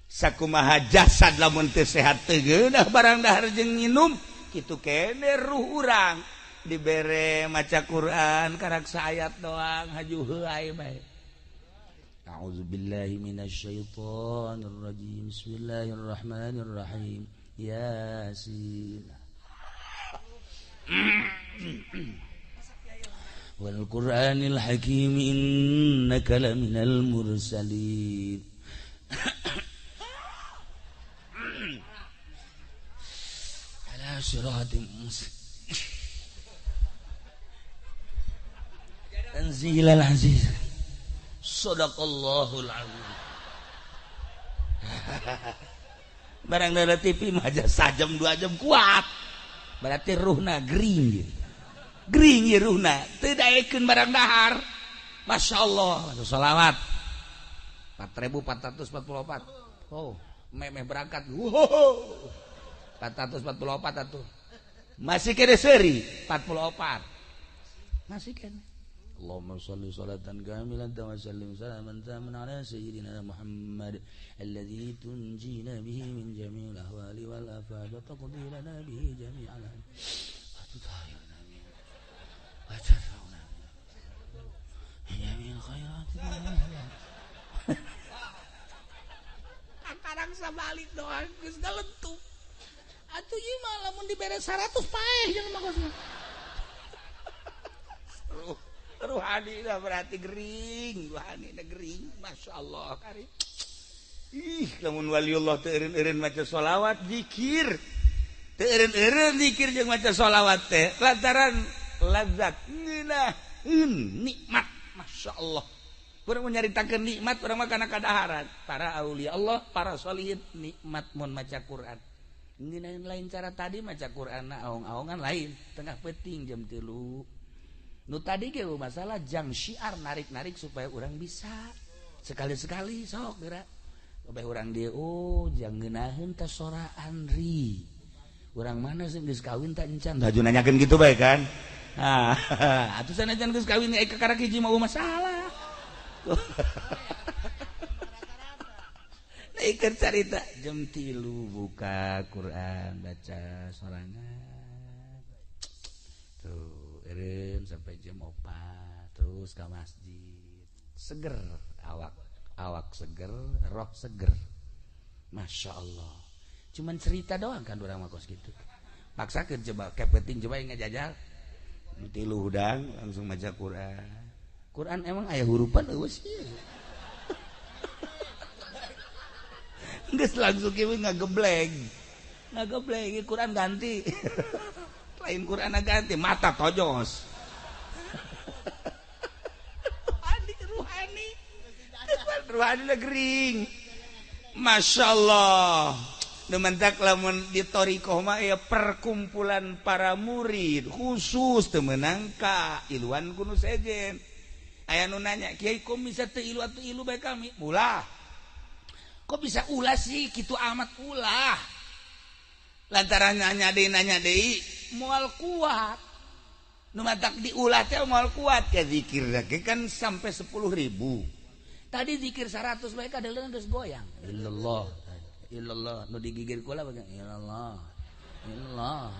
Sakumaha jasad lamun teu sehat teu geunah barang dahar jeung nginum, kitu kene ruh urang dibere maca Quran karak saayat doang haju heuay bae. A'udzubillahi minasyaitonir rajim. Bismillahirrahmanirrahim. Yasin wal Qur'anil Hakim innaka laminal mursalin. Ala siratim mustaqim. Tanzilal aziz. Shadaqallahul azim. Barang dari TV mah aja sajam 2 jam kuat. Berarti ruhna gering gitu. Gering ya ruhna, teu daekeun barang dahar. Masya Allah, sholawat 4444. Oh, memeh berangkat. Wow. 444 atuh. Masih kene seuri 44. Masih kene. Allahumma shalli salatan kamilatan wa sallim salaman taman ala sayyidina Muhammad alladzi tunjina bihi min jami'il ahwali wal afat wa taqdi lana bihi jami'al wa tutahhirna bihi wa tarfa'una bihi jami'il khairat. Kakarang sabalik doang geus galentuk. Atuh ieu mah lamun dibere 100 paeh jeung mah kosna. Ruhani dah berarti gering, ruhani dah gering, masya Allah karim. Ih, lamun waliullah teu eureun-eureun maca sholawat zikir, teu eureun-eureun zikir jeung maca sholawat teh lantaran lazat ngeunaheun nikmat, masya Allah. Urang nyaritakeun nikmat urang mah kana kadaharan. Para aulia Allah, para sholihin nikmat mun maca Quran. Ngeunaheun lain cara tadi maca Quran aong-aongan lain, tengah peuting jam 3. Nu tadi ge masalah jang syiar narik-narik supaya orang bisa sekali-sekali sok geura. Kabeh urang dieu oh jang ngeunaheun teh sora Andri. Urang mana sih geus kawin tak encan? Laju nanyakeun kitu bae kan. Ah, atuh sanajan geus kawin ka karak hiji mah masalah. Nah, carita jam 3 buka Quran baca sorangan. Tuh eureun sampai jam 4 terus ke masjid. Seger awak, awak seger, roh seger. Masya Allah. Cuman cerita doang kan urang mah kos gitu. Paksakeun coba kepeting coba yang ngajajal. Tilu hudang langsung maca Quran. Quran emang aya hurupan eueuh sih. Geus langsung kieu ngagebleng. Ngagebleng Quran ganti. Lain Quran ganti mata tojos. Ruhani ruhani. Ruhani gering. Masya Allah. Dementak lamun di thoriqoh mah ya perkumpulan para murid khusus teu meunang ka iluan ku nu sejen. Aya nu nanya, "Kiai kok bisa teu ilu atuh ilu bae kami?" Ulah. Kok bisa ulah sih kitu amat ulah. Lantaran nanya deui moal kuat. Nu matak diulah teh moal kuat ya zikir lagi kan sampai 10.000. Tadi zikir 100 bae kadeuleun geus goyang. Illallah. Illallah nu digigir kula bagian illallah. Illallah.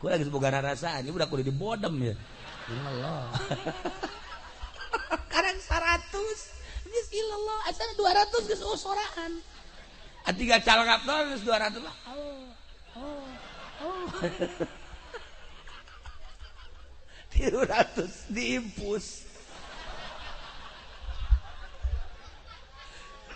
Kula geus boga rarasaan ieu budak kudu dibodem ya. Illallah. Karang 100 geus illallah asal 200 geus usoraan. Atiga calangap doang geus 200 lah. Oh. Oh. Oh. 300 diimpus.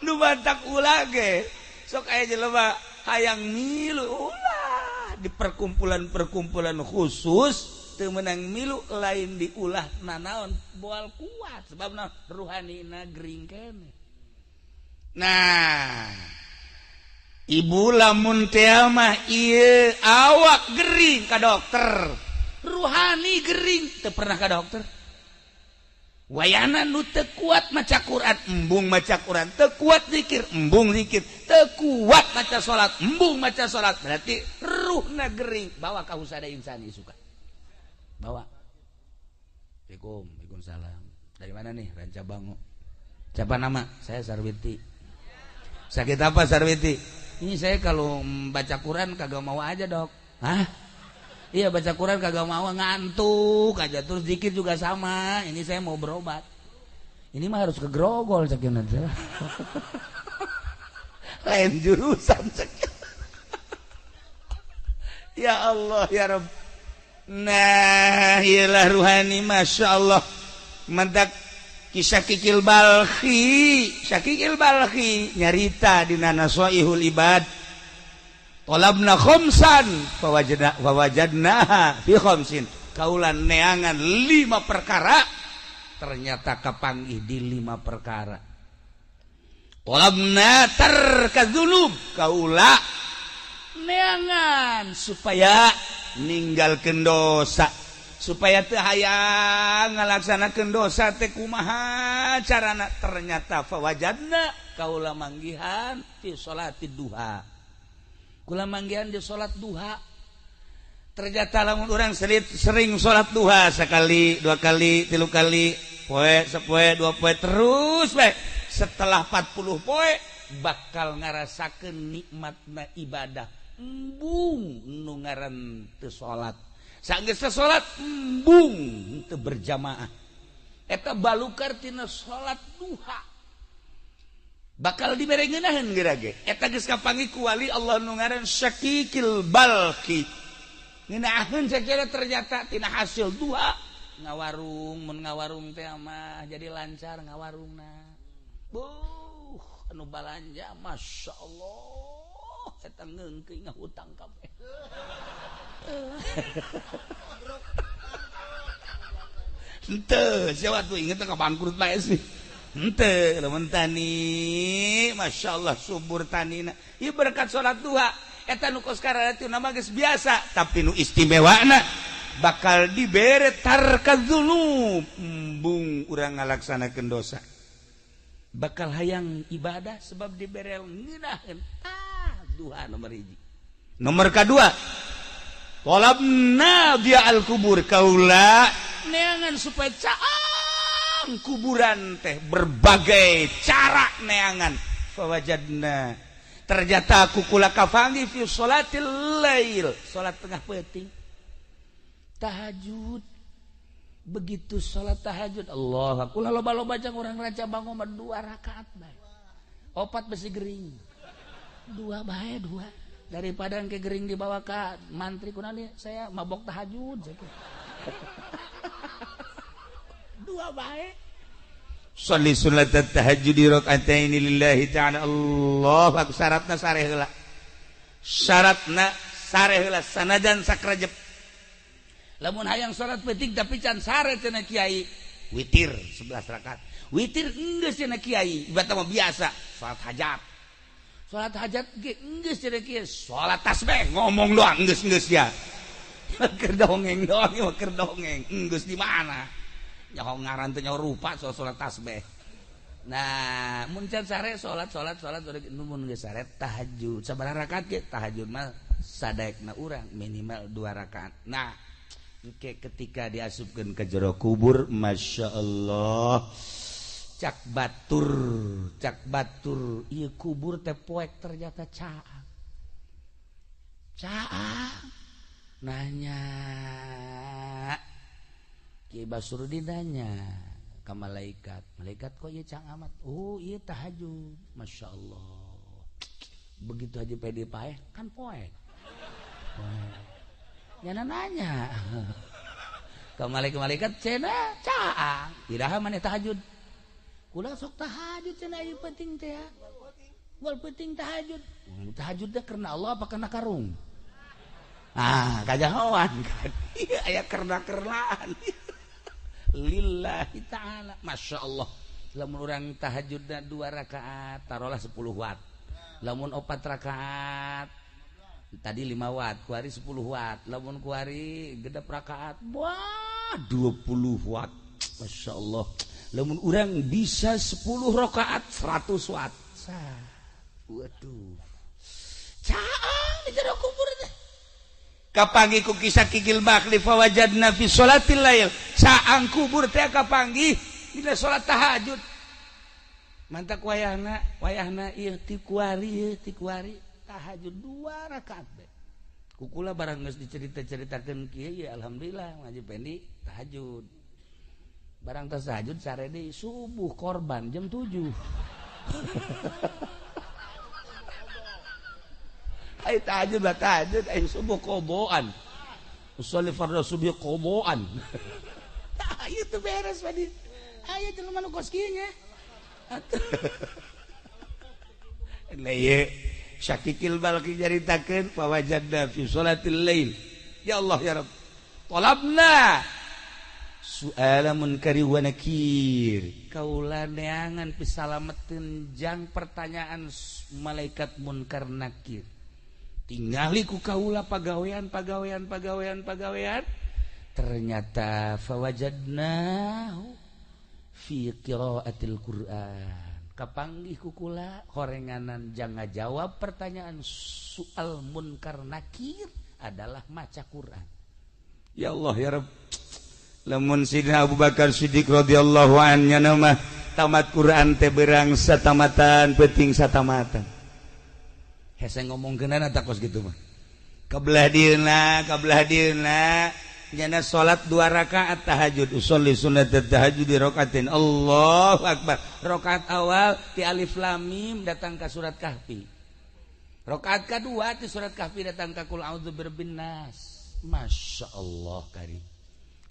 Nu bantak ulah ge sok aya jelema hayang milu ulah di perkumpulan-perkumpulan khusus teu meunang milu lain diulah nanaon boal kuat sebabna ruhanina gering keneh. Nah, ibu lamun teh mah ieu awak gering ka dokter, ruhani gering teu pernah ka dokter. Wayana nu teu kuat maca Quran, embung maca Quran, teu kuat zikir, embung zikir, teu kuat maca salat, embung maca salat, berarti ruhna gering. Bawa ka Husada Insani suka. Bawa. Assalamualaikum, waalaikumsalam. Dari mana nih? Ranca Bango. Siapa nama? Saya Sarwiti. Sakit apa Sarwiti? Ini saya kalau baca Quran kagak mau aja, Dok. Hah? Iya baca Quran kagak mau, ngantuk aja, terus zikir juga sama. Ini saya mau berobat. Ini mah harus ke Grogol cekin aja. Lain jurusan cekin. Ya Allah ya Rabb. Nah, iyalah ruhani Masya Allah. Mendak kisah Kikil Balkhi, Syakikil Balkhi nyarita dina Nasoihul Ibad. Tolabna khamsan fawajadnaha fi khamsin. Kaulan neangan 5 perkara, ternyata kapanggih di 5 perkara. Tolabna tarkadzunub, kaula neangan supaya ninggalkeun dosa, supaya teu hayang ngalaksanakeun dosa teh kumaha carana, ternyata fawajadna kaula manggihan fi salatid duha. Kula manggihan di salat duha. Ternyata lamun urang sering salat duha sekali, dua kali, tilu kali, poe, sepoe, dua poe terus bae. Setelah 40 poe bakal ngarasakeun nikmatna ibadah. Embung nu ngaran teu salat. Sanggeus teu salat embung teu berjamaah. Eta balukar tina salat duha. Bakal dibere ngeunaheun geura ge. Eta geus kapanggih ku wali Allah nu ngaran Syakikil Balkhi. Ngeunaheun sakira ternyata tina hasil duha ngawarung, mun ngawarung teh mah jadi lancar ngawarungna. Buh, anu balanja Masya Allah eta ngeungkeun ngahutang kabeh. Henteu, sia atuh inget ka bangkrut bae sih. Henteu, lamun tani, Masya Allah subur tanina. Ieu berkat salat duha. Eta nu kos kararitu nama geus biasa, tapi nu istimewana bakal dibere tarkadzunub, embung urang ngalaksanakeun dosa. Bakal hayang ibadah sebab dibere ngeunaheun. Tah, duha nomor 1. Nomor kedua, tolabna dia al-kubur, kaula neangan supaya caang kuburan teh berbagai cara neangan. Fawajadna, ternyata aku kula kafangi fi sholatil lail, salat tengah peuting, tahajud. Begitu salat tahajud, Allah kula loba-loba jang urang Ranca Bango mah 2 rakaat bae, 4 besi gering, 2 bae 2, daripada engke gering dibawa ka mantri kunaon saya mabok tahajud. 2 bae. Sholli sunat tahajud rakaataini lillahi ta'ala. Allah aku syaratna sare heula. Syaratna sare heula sanajan sakrajep. Lamun hayang salat peuting tapi can sare cenah kiai, witir 11 rakaat. Witir enggeus cenah kiai, ibarat mah biasa salat hajat. Salat hajat ge enggeus cenah kiai, salat tasbih ngomong doang enggeus-enggeus ya. Keur dongeng doang, keur dongeng. Enggeus di mana? Nyaho ngaran teh nyaho rupa soal salat tasbih. Nah, mun can sare salat salat salat mun geus sare tahajud. Sabaraha rakaat ge? Tahajud mah sadaekna urang minimal 2 rakaat. Nah, engke ketika diasupkeun ke jero kubur, Masya Allah, cak batur ieu kubur teh poek ternyata caang. Caang nanya Ki Basrudin nanya ke malaikat, malaikat kok ieu caang amat? Oh ieu tahajud, Masya Allah. Begitu aja pede paeh kan poek. Poek. Nyana nanya Ka malaikat-malaikat cenah caang. Iraha maneh tahajud? Kula sok tahajud cenah ieu penting teh ya. Wal penting tahajud. Tahajud teh karena Allah apa karena karung? Ah, kajahoan kan. Iya aya kerna-kernaan. Lillahi ta'ala. Masya Allah. Lamun urang tahajudna 2 rakaat, taruhlah 10 watt. Lamun 4 rakaat tadi 5 watt, kuari 10 watt. Lamun kuari genep rakaat, wah 20 watt. Masya Allah. Lamun urang bisa 10 rakaat 100 watt. Sah. Waduh. Caang di jero kubur teh. Kapanggih ku kisah Kikil Bakli fawajadna fi sholatil lail. Caang kubur teh kapanggih dina salat tahajud. Mantak wayahna, wayahna ieu ti kuari ieu ti kuari tahajud 2 rakaat be. Kukula barang geus dicerita-ceritakeun kieu ya alhamdulillah ngaji pendi tahajud. Barang tas tahajud sare deui subuh korban jam 7. Ay tahajud lah tahajud ay subuh koboan. Usolli fardhu subuh koboan. Tah ieu teu beres padi. Aya jelema nu kos kieu nya. Lah ieu Syakikil Balki nyaritakeun fawajadna fi sholatil lail. Ya Allah ya Rabb. Talabna su'ala munkari wa nakir. Kaula neangan pisalameteun jang pertanyaan malaikat munkar nakir. Tingali ku kaula pagawean pagawean pagawean pagawean ternyata fawajadnahu fi qiraatil Qur'an. Kapanggih ku kula horenganan jang ngajawab pertanyaan soal munkar nakir adalah maca Qur'an. Ya Allah ya Rabb. Lamun Sidina Abu Bakar Siddiq radhiyallahu anhu mah tamat Qur'an teh berang satamatan penting satamatan. Hese ngomongkeunana tak kos gitu mah. Kabelah dieuna, kabelah dieuna nyana salat 2 rakaat tahajud, usolli sunnat tahajud di rakaatin. Allahu akbar. Rakaat awal ti alif lam mim datang ka surat Kahfi. Rakaat kadua ti surat Kahfi datang ka qul a'udzu birabbin nas. Masya Allah karim.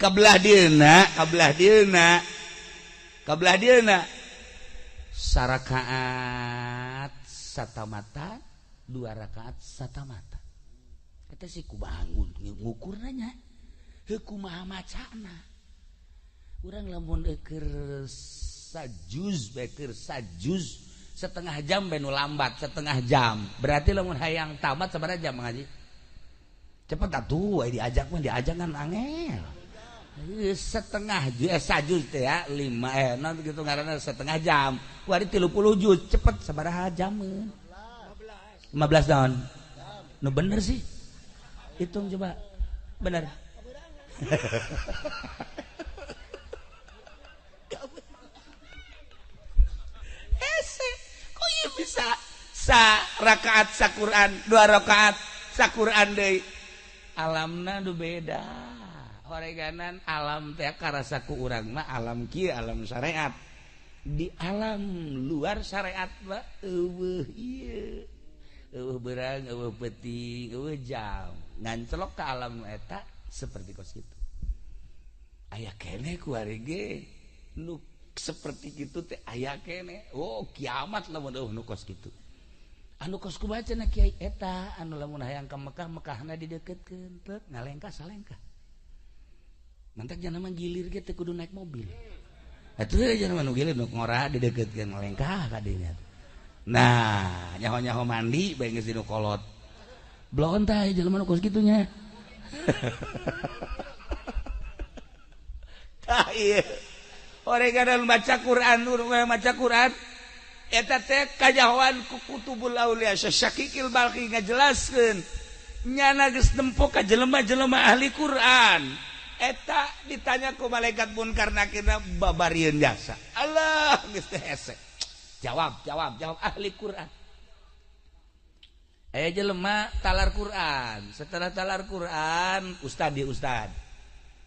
Kabelah dieuna, kabelah dieuna. Kabelah dieuna sarakaat satamatan, 2 rakaat satamata. Kata si ku bangun ngukur nanya, heuh kumaha macana. Urang lamun keur sajuz bae keur sajuz setengah jam bae nu lambat setengah jam. Berarti lamun hayang tamat sabaraha jam ngaji? Cepet atuh aya diajak mah diajak kan angel. Setengah sajuz teh ya 5 non gitu ngaranna setengah jam. Kuari 30 juz cepet sabaraha jameun? 15 tahun. Nu bener sih. Hitung coba. Bener. Hese, kok ieu bisa sa rakaat sa Quran, 2 rakaat sa Quran deui. Alamna nu beda. Horeganan alam teh karasa ku urang mah alam kieu alam syariat. Di alam luar syariat mah eueuh ieu. Eueuh berang, eueuh peuting, eueuh jam. Ngancelok ke alam eta seperti kos kitu. Aya keneh ku ari ge nu seperti kitu teh aya keneh. Oh, kiamat lamun eueuh nu kos kitu. Anu kos kumaha cenah kiai eta anu lamun hayang ka Mekah, Mekahna dideukeutkeun, teu ngalengkah salengkah. Mantak jangan mah gilir ge teu kudu naik mobil. Atuh jangan mah nu gilir nu ngora dideukeutkeun ngalengkah ka dinya. Nah, nyaho-nyaho mandi bae geus dinu kolot. Blon tah jelema nu kos kitu nya. Tah ieu. Oreganan maca Quran, maca Quran eta teh kajahoan ku kutubul aulia Syakikil Balki ngajelaskeun nyana geus nempo ka jelema-jelema ahli Quran. Eta ditanya ku malaikat munkar nakirna babarieun jasa. Allah geus teh hese. Jawab, jawab, jawab ahli Quran. Aya jelema talar Quran. Setelah talar Quran, ustad di ustad.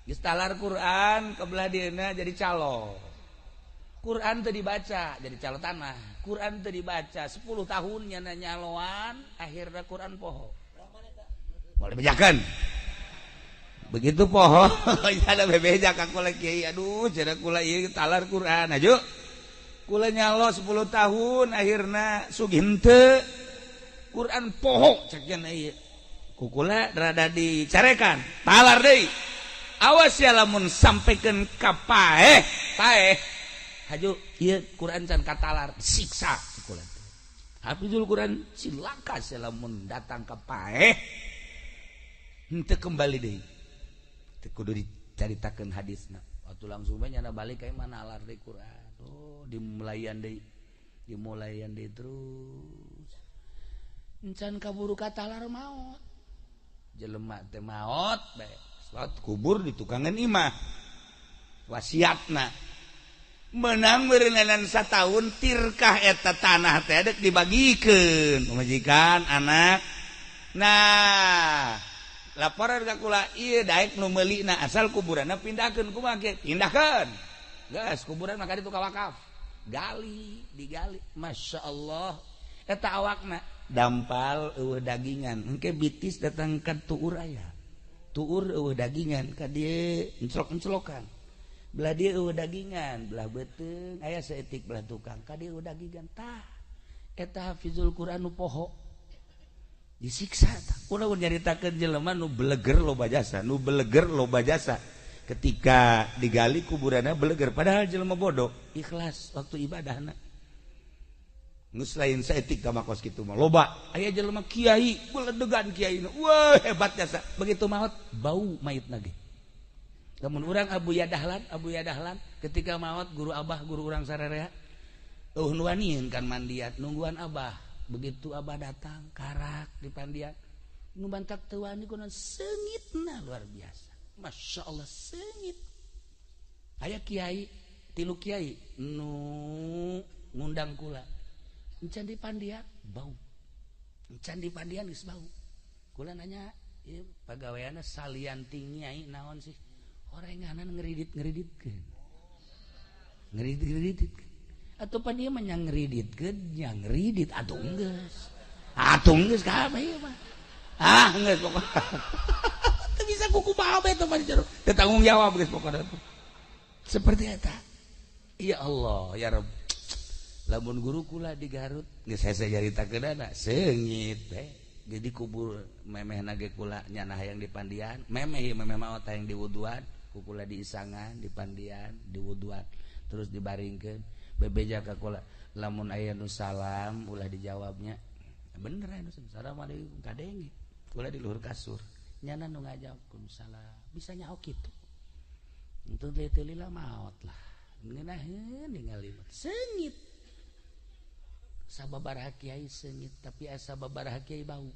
Geus talar Quran kebelah dieuna jadi calo. Quran teu dibaca jadi calo tanah. Quran teu dibaca 10 tahun nyana nyaloan, akhirna Quran poho. Boleh bejakeun. Begitu poho ada bebeja ka kula kiai, aduh cenah kula ieu talar Quran aju. Kula nyalo 10 tahun akhirna sugih henteu. Quran poho cek cenah ieu. Ku kula rada dicarekan, talar deui. Awas ya lamun sampaikan ka paeh, paeh. Haju ieu Quran can katalar, siksa kula. Hafizul Quran cilaka lamun datang ka paeh. Henteu kembali deui. Teu kudu dicaritakeun hadisna. Waktu langsung bae nyana balik ka mana alar deui Quran. Oh, dimulayan deui. Dimulayan deui terus. Encan kaburu katalar maot. Jelema teh maot bae. Salat kubur di tukangan imah. Wasiatna. Menang berenang satahun tirkah eta tanah teh dek dibagikeun pamajikan anak. Nah, laporan ka kula ieu daek nu meulina asal kuburanna pindahkeun kumaha ge pindahkeun. Geus kuburan maka ditu ka wakaf. Gali, digali. Masya Allah. Eta awakna dampal eueuh dagingan. Engke bitis datang ka tuur aya. Tuur eueuh dagingan ka dieu enclok-enclokan. Belah dia eueuh dagingan, belah beuteung aya saeutik belah tukang ka dieu eueuh dagingan. Tah eta hafizul Quran nu poho disiksa tah. Kula mun nyaritakeun jelema nu beleger loba jasa, nu beleger loba jasa. Ketika digali kuburanna beleger padahal jelema bodoh, ikhlas waktu ibadahna. Geus lain saeutik ka makos kitu mah loba. Aya jelema kiai, beledegan kiai. Wah, hebat jasa. Begitu maot bau mayitna ge. Lamun urang Abu Yadahlan ketika maot guru abah guru urang sararea eueuh nu wanian kan mandian nungguan abah. Begitu abah datang karak di pandian nu bantak teu wani kunaon seungitna luar biasa. Masya Allah seungit. Aya kiai tilu kiai nu ngundang kula. Encan di pandian bau. Encan di pandian geus bau. Kula nanya ieu pagaweanna salian ti nyai naon sih? Orenganan ngeridit-ngeriditkeun. Ngeridit-ngeriditkeun. Atuh pan ieu mah nya ngeriditkeun, nya ngeridit atuh geus. Atuh geus kabeh ieu mah. Ah geus pokona. Teu bisa kukumaha bae teh mah jero. Teu tanggung jawab geus pokona. Seperti eta. Ya Allah, ya Rabb. Lamun guru kula di Garut geus hese nyaritakeunana seungit teh. Jadi kubur memehna ge kula nyana hayang di pandian, memeh ieu memeh maot hayang diwuduan. Kukula diisangan, dipandian, diwuduan, terus dibaringkeun. Bebeja ka kula, lamun aya nu salam ulah dijawabnya. Bener aya nu assalamualaikum kadenge. Kula di luhur kasur. Nyana nu ngajawab salam. Bisa nyaho kitu. Entu teh teu lila maot lah. Ngeunaheun ningali seungit. Sababaraha kiai seungit, tapi asa sababaraha kiai bau.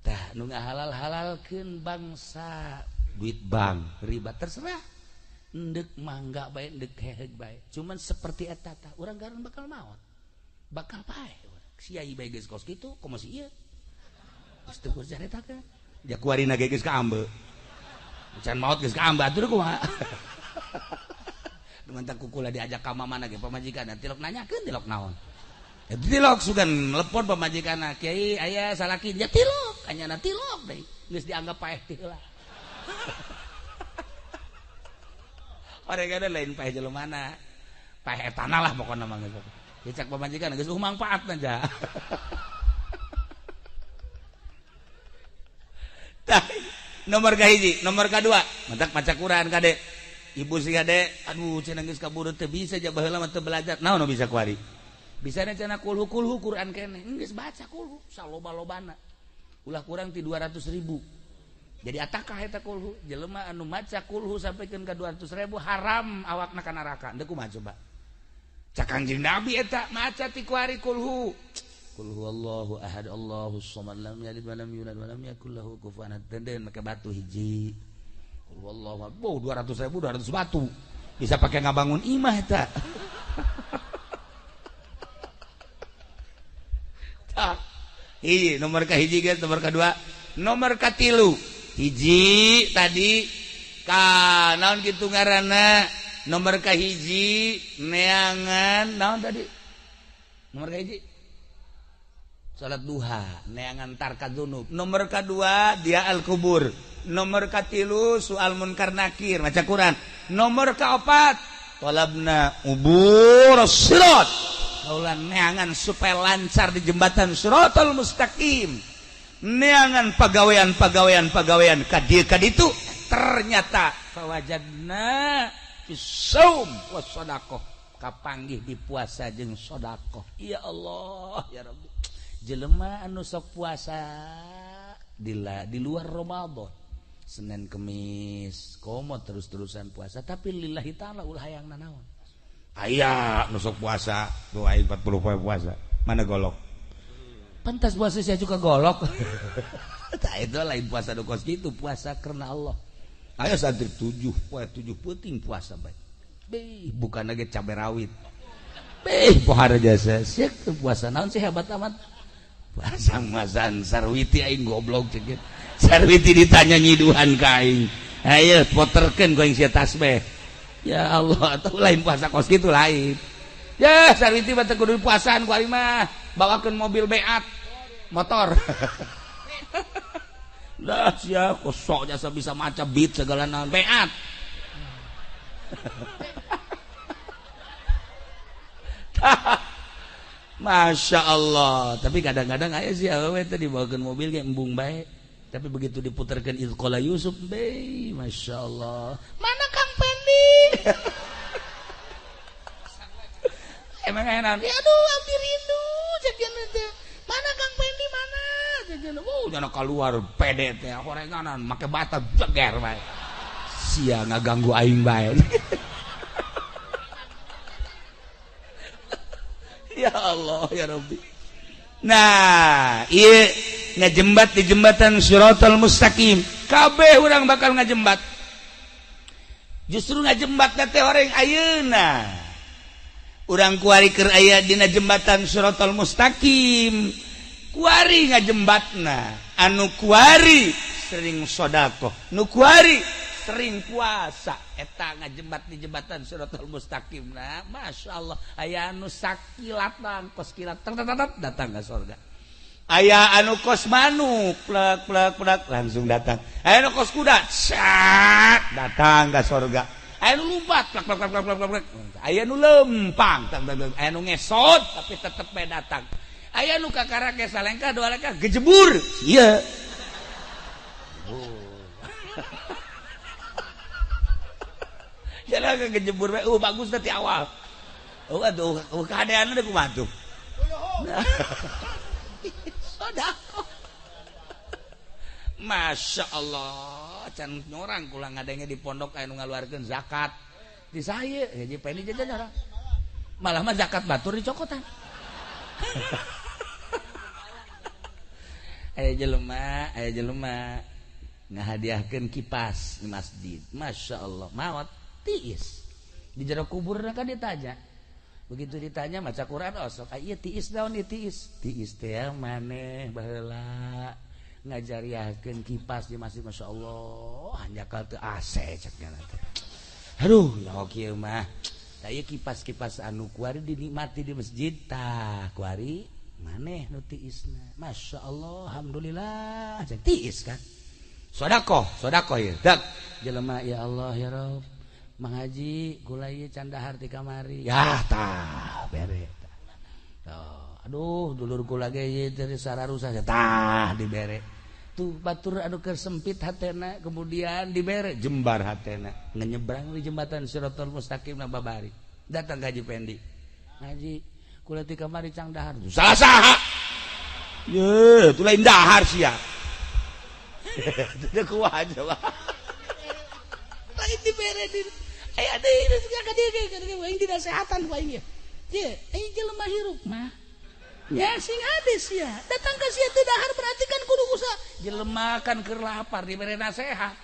Tah nu ngahalal-halalkeun bangsa duit bank riba terserah endek mangga bae endek heheg bae cuman seperti eta tah urang garan bakal maot bakal paeh siai bae geus kos kitu komo si ieu geus teu kudu caritakeun ja kuarina ge geus kaambe can maot geus kaambe atuh kumaha dumantak kukula diajak ka mamana ge pamajikanna tilok nanyakeun tilok naon tilok sugan telepon pamajikanna kiai aya salaki ja tilok anyana tilok deui geus dianggap paeh teh heula. Orang ada lain paeh jelema paeh etana lah pokona mah geus. Dicak pamajikan geus mangfaatna ja. Tah nomor kahiji, nomor kadua, mantak maca Quran kade. Ibu si kade, aduh cenah geus kaburu teu bisa ja baheula mah teu belajar. Naon nu bisa kuari? Bisa cenah kulhu-kulhu Quran keneh. Geus baca kulhu saloba-lobana. Ulah kurang ti 200.000. Jadi atakah eta kulhu jelema anu maca kulhu sampaikan ka 200.000 haram awakna ka neraka. Deuk kumaha coba? Cak Kangjeng Nabi eta maca ti kuari kulhu. Qul huwallahu ahad Allahus samad lam yalid wa lam yulad wa lam yakul lahu kufuwan ahad. Denden make batu hiji. Qul huwallahu ahad. Boh 200.000 200 batu. Bisa pakai ngabangun imah eta. Tah. Hiji nomor ka hiji geus nomor kadua, nomor katilu. Hiji tadi ka naon kitu ngaranna nomor ka hiji neangan naon tadi nomor ka hiji salat duha neangan tarka dzunub nomor kadua dia al kubur Nomor katilu soal munkar nakir maca Quran. Nomor kaopat talabna ubur sirat. Kaula neangan supaya lancar di jembatan siratal mustaqim. Neangan pagawean-pagawean-pagawean ka dieu ka ditu ternyata fawajadna fisaum was sadaqah kapanggih di puasa jeung sedekah. Ya Allah ya Rabbi. Jelema anu sok puasa di luar Ramadan, Senin Kemis komo terus-terusan puasa tapi lillahi ta'ala ulah hayang nanaon. Aya nu sok puasa tuh aing 40 poe puasa. Mana golok? Pantas puasa saya juga golok. Tah itu lain puasa nu kos kitu, puasa karena Allah. Aya santri 7 poe 7 peuting puasa bae. Beh, bukan lagi cabai rawit. Beh, pohara jasa. Sia puasa naon sih hebat amat. Puasa masan sarwiti aing goblok ceuk. Sarwiti ditanya nyiduhan ka aing. Ayo poterkeun ku aing sia tasbih. Ya Allah, atau lain puasa kos kitu lain. Ya, sarwiti mah teu kudu puasaan ku aing mah. Bawakeun mobil beat motor. Lah sia kosok jasa bisa maca beat segala naon beat. Masya Allah. Tapi kadang-kadang aya sih awewe teh dibawakeun mobil ge embung bae. Tapi begitu diputarkeun Izqala Yusuf, be, Masya Allah. Mana Kang Pendi? Emang aya naon? Ya aduh, abdi rindu cek teh. Mana Kang Pendi mana? Cek oh, jangan keluar pede teh horenganan make bata jeger bae. Sia ngaganggu aing bae. Ya Allah ya Rabbi. Nah, ieu ngajembat di jembatan Siratal Mustaqim. Kabeh urang bakal ngajembat. Justru ngajembat teh orang ayeuna. Urang kuari keur aya dina jembatan Siratal Mustaqim. Kuari ngajembatna. Anu kuari sering sedekah, nu kuari sering puasa. Eta ngajembat di jembatan Siratal Mustaqim. Nah, Masya Allah, aya anu sakilatan kos kilat datang ke surga. Aya anu kos manuk plek plek plek langsung datang. Aya anu kos kuda sak datang ke surga. Aya anu lumpat plek plek plek plek plek. Aya anu lempang, aya anu ngesot tapi tetep bae datang. Aya anu kakara ge salengkah dua lengkah gejebur. Ieu. Jalan kejebur bae, bagus teh awal. Oh aduh, kahadeanna deui kumaha tuh. Sedekah. Masya Allah, can nyorang kula ngadenge di pondok aya nu ngaluarkeun zakat. Di saya, haji Pendi jajan orang. Malah mah zakat batur dicokotan. Aya jelema ngahadiahkeun kipas di masjid. Masya Allah, maot tiis. Di jero kubur kan ditanya. Begitu ditanya maca Quran oh sok ieu tiis naon ieu tiis. Tiis teh maneh baheula ngajariahkeun kipas di masjid Masya Allah, hanjakal teu AC cek nya teh. Aduh, nyaho kieu mah. Tah ieu kipas-kipas anu kuari dinikmati di masjid tah kuari maneh nu tiisna. Masya Allah, alhamdulillah cek tiis kan. Sedekah, sedekah ieu. Dak jelema ya Allah ya Rabb. Mang Haji gula ieu can dahar ti kamari. Yah tah bere tah. Aduh dulur kula ge ieu teh sararusa tah dibere. Tuh batur anu keur sempit hatena kemudian dibere jembar hatena. Ngenyebrang di jembatan Siratal Mustaqim na babari. Datang ka Haji Pendi. Haji kula ti kamari cang dahar. Salah saha? Ye, tu lain dahar sia. Teu kuat coba. Lain dibere di aya deui geus ka dieu aing dinasehatan ku aing ye. Ye, aing jelema hirup mah. Ya sing hade sia. Datang ka sia teu dahar berarti kan kudu usaha. Jelema kan keur lapar dibere nasehat.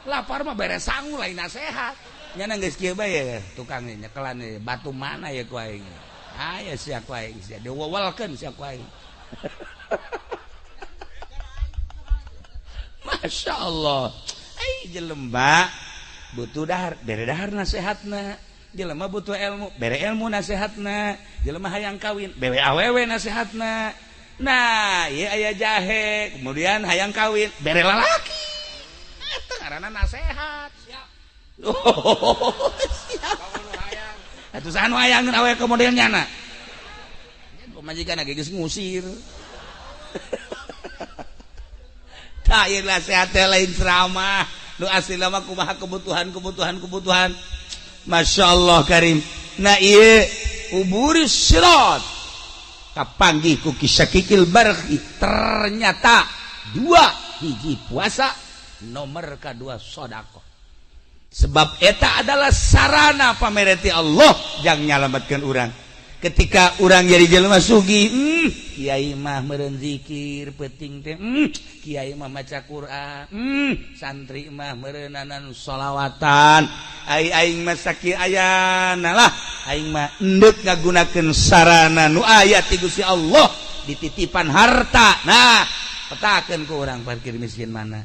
Lapar mah bere sangu lain nasehat. Nya geus kieu bae ya tukang nyekelan batu mana ya ku aing. Aya sia ku aing sia diwewelkeun sia ku aing. Masya Allah. Ai jelema butuh dahar, bere dahar nasehatna. Jelema butuh ilmu, bere ilmu nasehatna. Jelema hayang kawin, bere awewe nasehatna. Nah, ieu aya jahe, kemudian hayang kawin, bere lalaki. Ngaranna nasehat. Siap. Oh, siap. Atuh saha nu hayangeun awewe ke model nyana? Pamajikan ge geus ngusir. Tah ieu nasihat teh lain ceramah. Nu asli mah kumaha kebutuhan. Masya Allah karim. Nah ieu uburis sirat kapanggih ku Kisakikil Barhi ternyata dua hiji puasa nomor kedua sodakoh. Sebab eta adalah sarana pamereti Allah yang nyalamatkan urang. Ketika urang jadi jelema sugih, kiai mah meureun zikir peuting teh, kiai mah maca Quran, santri mah meureunanan sholawatan. Ai aing mah sakieu ayana lah, aing mah endek ngagunakeun sarana nu aya ti Gusti Allah dititipan harta. Nah, petakeun ku urang parkir miskin mana?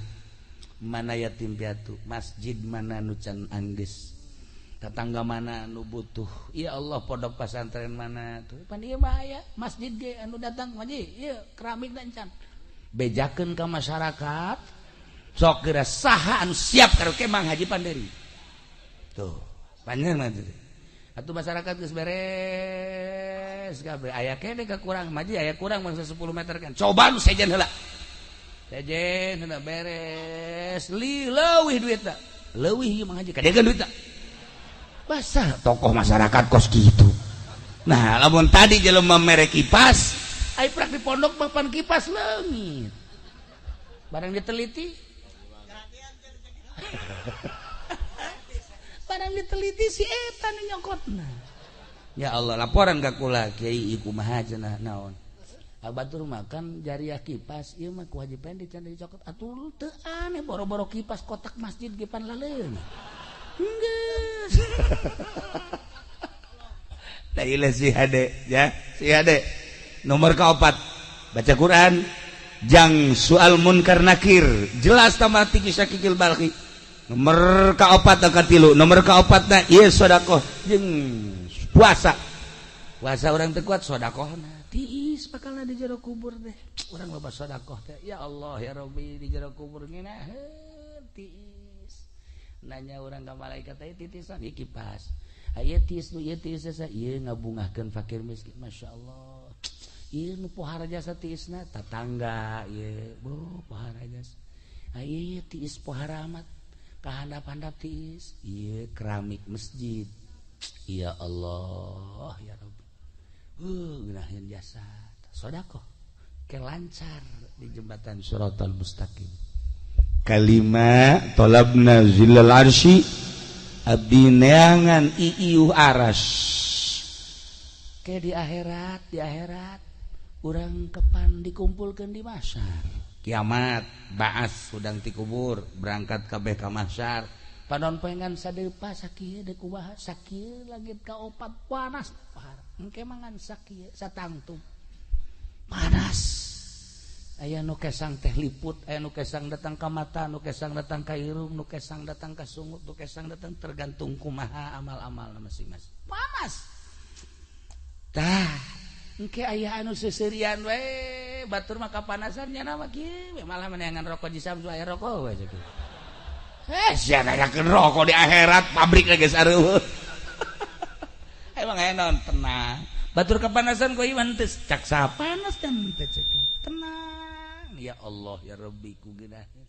Mana yatim piatu, masjid mana nu can anggeus, tetangga mana nu butuh. Ya Allah, pondok pesantren mana tuh pan ieu mah aya masjid ge anu datang haji ieu keramik dan can bejakeun ka masyarakat. Sok geura saha anu siap karaoke Mang Haji Panderi tuh panjang mah tuh. Atuh masyarakat geus beres kabeh aya keneh kakurang haji aya kurang mangsa 10 meter kan coba nu sejen heula sejen heula beres li leuwih duitna leuwih ieu Mang Haji kadegan duitna. Basah tokoh masyarakat kos gitu. Nah, lamun tadi jelema mere kipas, ai prak di pondok mah pan kipas leungit. Barang diteliti. Barang diteliti si eta nu nyokotna. Ya Allah, laporan ka kula kiai kumaha cenah naon. Batur makan jariah kipas ieu mah kewajiban dican dicokot atuh teu aneh boro-boro kipas kotak masjid ge pan laleung. Enggeus. Nah, ieu si hade ya, si hade. Nomor keempat, baca Quran jang soal munkar nakir. Jelas tambah tinggi Syakikil Balkhi. Nomor keempat katilu, nomor keempatna ieu sedekah jeung puasa. Puasa orang teu kuat sedekahna. Tiis bakalna di jero kubur teh. Urang loba sedekah teh. Ya Allah ya Rabbi di jero kubur ngeunaheun tiis. Nanya orang ke malaikat teh titisan ieu kipas. Ieu tiis nu ieu tiis jasa ieu ngabungahkeun fakir miskin. Masya Allah. Ieu nu pohara jasa tiisna tatangga ieu bo pohara jasa. Ieu tiis pohara amat kahandap-handap tiis. Ieu keramik masjid. Ya Allah ya Rabbi. Ngeunaheun jasa. Sedekah ke lancar di jembatan Shiratal Mustaqim. Kalima talabna zillal arsy abdi neangan iiuh aras. Ke di akhirat urang kepan dikumpulkeun di mahsyar. Kiamat baas hudang ti kubur berangkat kabeh ka mahsyar. Panon poengan sadeupa sakieu deuk kumaha sakieu langit ka opat panas. Engke mangan sakieu satangtung. Panas. Aya nu kesang teh liput, aya nu kesang datang ka mata, nu kesang datang ka irung, nu kesang datang ka sungut, nu kesang datang tergantung kumaha amal-amal masing-masing. Panas. Tah, engke aya anu seuseurian we, batur mah kapanasan nya mah kieu, malah meneangan rokok di Samsu aya rokok we kieu. Sia nanyakeun rokok di akhirat pabrik geus areueuh. Emang aya naon tenang. Batur kapanasan ku iman teh cak sapanas kan teh cek. Tenang. Ya Allah ya Rabbi ku geunaheun.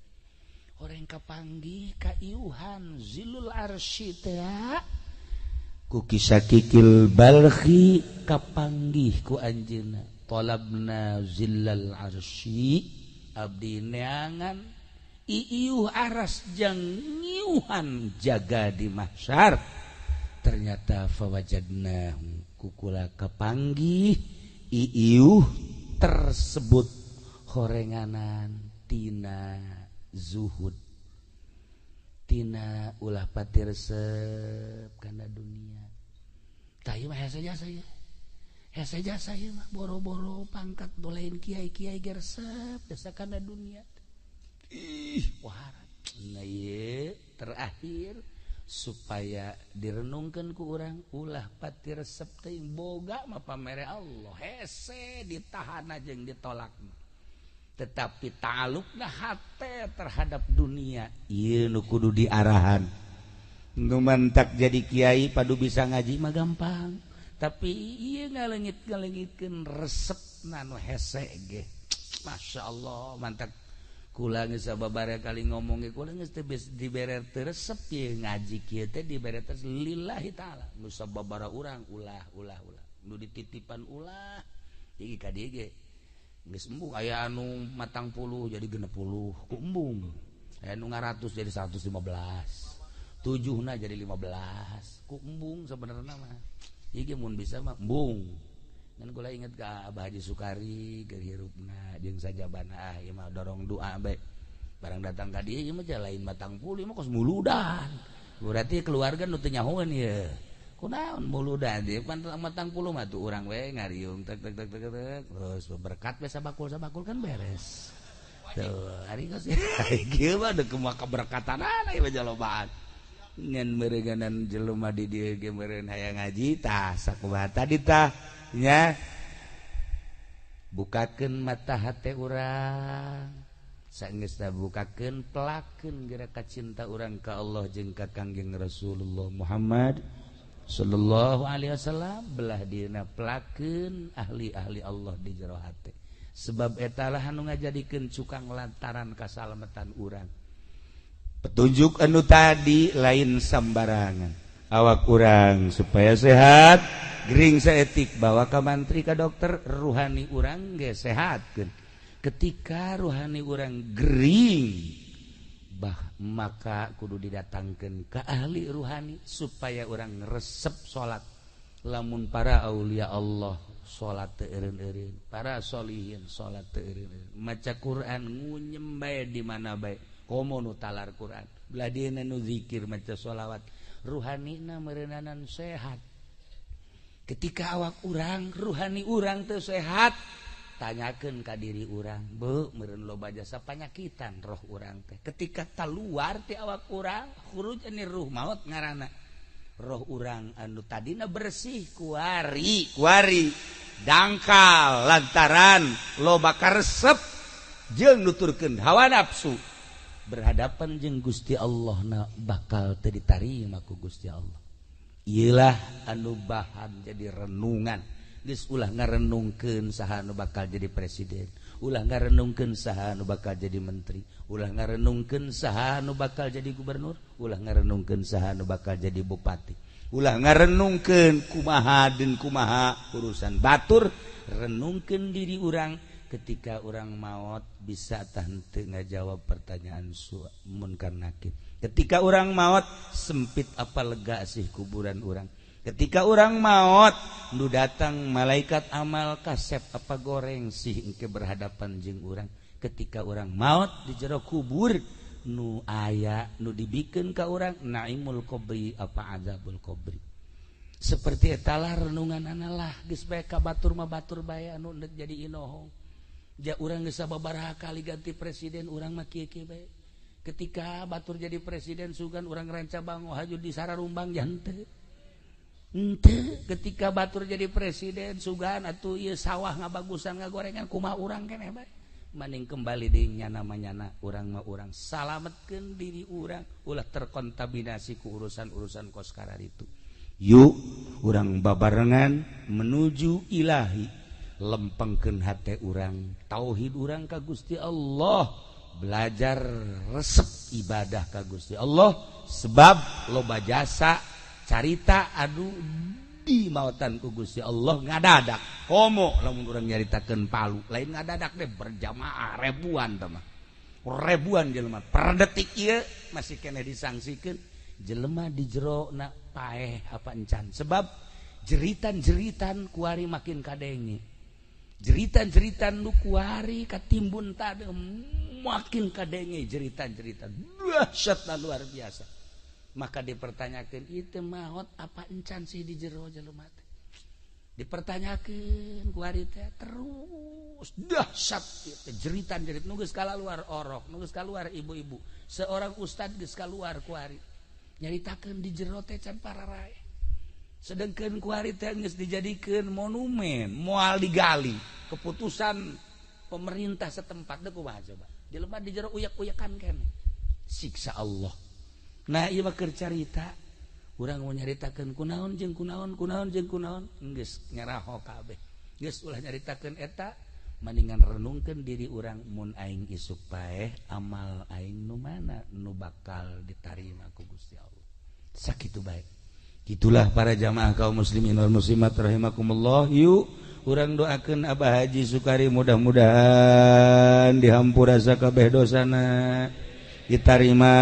Orang kapanggih ka iuhan zilul arsy teh ku Kisakikil Balkhi kapanggih ku anjeunna talabna zillal arsy abdi neangan iiuh aras jang ngiuhan jaga di mahsyar. Ternyata fawajadna kukula kapanggih iiuh tersebut horenganan tina zuhud tina ulah pati resep kana dunia. Tah ieu mah hese jasa ieu. Hese jasa ieu mah boro-boro pangkat dolein kiai-kiai ge resep jasa kana dunia. Ih, wahara. Nah ieu terakhir supaya direnungkeun ku urang ulah pati resep teh boga mah pamere Allah hese ditahan jeung ditolak. Tetapi ta'alluqna hate terhadap dunia ieu nu kudu diarahan. Nu mantak jadi kiai padu bisa ngaji mah gampang, tapi ieu ngaleungit-ngaleungitkeun resepna nu hese ge. Masya Allah, mantak kula geus sababaraha kali ngomong ge kula geus teu dibere teu resep ieu ngaji kieu teh dibere teh lillahi taala. Nu sababaraha urang ulah ulah ulah nu dititipan ulah iki ka dieu ge geus embung aya anu 40 jadi 60 ku embung, aya anu 100 jadi 115, 7na jadi 15 ku embung. Sebenarnya mah ieu mun bisa mah embung. Ngan kula inget ka Abah Haji Sukari keur hirupna jeung sajabana, ah ieu mah dorong doa bae barang datang ka dieu ieu mah lain 40 ieu mah kos muludan. Berarti keluarga nu teu nyahoeun ieu kunaon muludan ieu pan 40 mah tuh urang we ngariung tek tek tek tek tek terus berkat we sabakul-sabakul kan beres. Tuh ari geus kieu mah deuk kumaha keberkatanana ieu mah jalobaan. Ngan meureunganan jelema di dieu ge meureun hayang ngaji tah sakumaha tadi tah nya bukakeun mata hate urang, saenggeusna bukakeun pelakeun geura kacinta urang ka Allah jeung ka Kangjeng Rasulullah Muhammad sallallahu alaihi wasallam, belah dieuna pelakeun ahli-ahli Allah di jero hate, sebab etalah anu ngajadikeun cukang lantaran kasalamatan urang. Petunjuk anu tadi lain sambarangan, awak urang supaya sehat gering saetik bawa ka mantri ka dokter, ruhani urang ge sehatkeun. Ketika ruhani urang gering bah maka kudu didatangkeun ka ahli ruhani supaya urang resep salat. Lamun para aulia Allah salat teu eureun-eureun, para solihin salat teu eureun-eureun, maca Quran ngunyem bae di mana bae, komo nu talar Quran, belah dieuna nu zikir maca sholawat, ruhanina meureunanan sehat. Ketika awak urang ruhani urang teu sehat, tanyakeun ka diri urang, beuh meureun loba jasa panyakitan roh urang teh. Ketika taluar ti awak urang, khuruj ani ruh maot ngaranna. Roh urang anu tadina bersih kuari kuari dangkal lantaran loba karesep jeung nuturkeun hawa nafsu, berhadapan jeung Gusti Allah na bakal teu ditarima ku Gusti Allah. Iyalah anu bahan jadi renungan. Geus ulah ngarenungkeun saha anu bakal jadi presiden, ulah ngarenungkeun saha anu bakal jadi menteri, ulah ngarenungkeun saha anu bakal jadi gubernur, ulah ngarenungkeun saha anu bakal jadi bupati, ulah ngarenungkeun kumaha deun kumaha urusan batur. Renungkeun diri urang ketika urang maot bisa tah henteu ngajawab pertanyaan munkar nakir. Ketika urang maot sempit apa lega sih kuburan urang. Ketika urang maot nu datang malaikat amal kasep apa goreng sih engke berhadapan jeung urang. Ketika urang maot di jero kubur nu aya nu dibikeun ka urang naimul qabri apa azabul qabri. Seperti etalah renungan analah geus bae ka batur mah batur bae anu deuk jadi inohong. Ja urang geus sababaraha kali ganti presiden urang mah kieu-kieu bae. Ketika batur jadi presiden sugan urang ranca bango haju di sararumbang jante. Henteu ketika batur jadi presiden sugan atuh ieu sawah ngabagusan ngagorengan kumaha urang keneh bae. Maning kembali deui nyana manyana urang mah urang salametkeun diri urang ulah terkontaminasi ku urusan-urusan kos kararitu. Yuk urang babarengan menuju ilahi, lempengkeun hate urang, tauhid urang ka Gusti Allah, belajar resep ibadah ka Gusti Allah, sebab loba jasa carita anu di mautan ku Gusti Allah ngadadak. Komo lamun urang nyaritakeun palu lain ngadadak deh, berjamaah ribuan teh mah, ribuan jelema per detik ieu masih keneh disangsikeun jelema di jero na paeh apa encan, sebab jeritan-jeritan kuari makin kadenge, jeritan-jeritan nu kuari katimbun tadi makin kadenge, jeritan-jeritan dahsyatna luar biasa. Maka dipertanyakan itu maot apa encan sih di jero jelema teh, dipertanyakan kuari teh terus dahsyat itu jeritan-jerit nu geus kaluar orok, nu geus kaluar ibu-ibu, seorang ustad geus kaluar kuari nyaritakeun di jero teh can pararae. Sedangkan kuari teh geus dijadikeun monumen moal digali, keputusan Pemerintah setempat deh kumaha coba. Jelema di jero uyak-uyakan keneh. Siksa Allah. Nah, ieu mah keur carita. Urang mau nyaritakeun kunaon jeung kunaon, kunaon jeung kunaon, geus nyaraho kabeh. Geus ulah nyaritakeun eta, mendingan renungkeun diri urang mun aing isuk paeh, amal aing nu mana nu bakal ditarima ku Gusti Allah. Sakitu bae. Gitulah para jamaah kaum muslimin wal muslimat rahimakumullah. Yuk urang doakeun Abah Haji Sukari mudah-mudahan dihampura sakabeh dosana, ditarima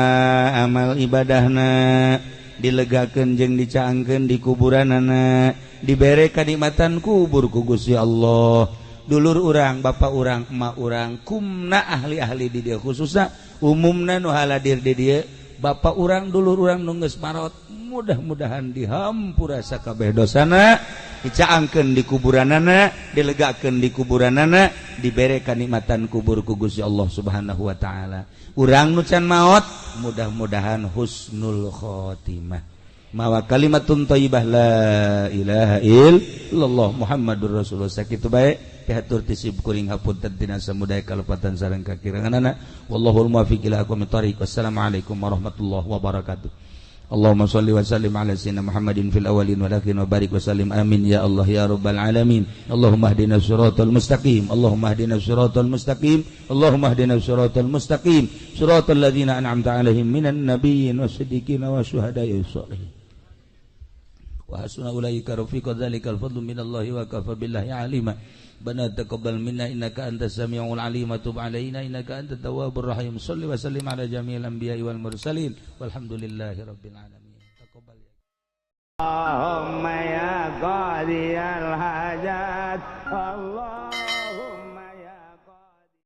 amal ibadahna, dilegakeun jeung dicaangkeun di kuburanana, dibere kanikmatan kubur ku Gusti Allah. Dulur urang, bapak urang, emak urang, kumna ahli-ahli di dieu khususna umumna nu haladir di dieu, bapak urang, dulur urang nu geus marot, mudah-mudahan dihampura sakabeh dosana, dicaangkeun di kuburanana, dilegakeun di kuburanana, dibere kanikmatan kubur ku Gusti Allah Subhanahu wa taala. Urang nu can maot mudah-mudahan husnul khotimah, mawa kalimatun thayyibah la ilaha illallah Muhammadur Rasulullah. Sakitu bae pihatur ti sim kuring, hapunten tina samudaya kalepatan sareng kakiranganana. Wallahul muwaffiq ila aqwamit thariq. Wassalamualaikum warahmatullahi wabarakatuh. Allahumma salli wa sallim ala sayyidina Muhammadin fil awwalin wal akhirin wa barik wa sallim. Amin ya Allah ya rabbal alamin. Allahumma ihdina siratal mustaqim. Allahumma ihdina siratal mustaqim. Allahumma ihdina siratal mustaqim, siratal ladzina an'amta alaihim minan nabiyyin wasiddiqin wasyuhada'i wassalihin wa hasuna ulaika rafiqa. Dzalikal fadlu minallahi wa kafa billahi alima. Rabbana taqabbal minna innaka antas samiul alim wa tub alaina innaka antat tawwabur rahim. Shalli wa sallim ala jami'il anbiya'i wal mursalin walhamdulillahi rabbil alamin. Taqabbal. Allahumma ya qadiyal hajat Allah.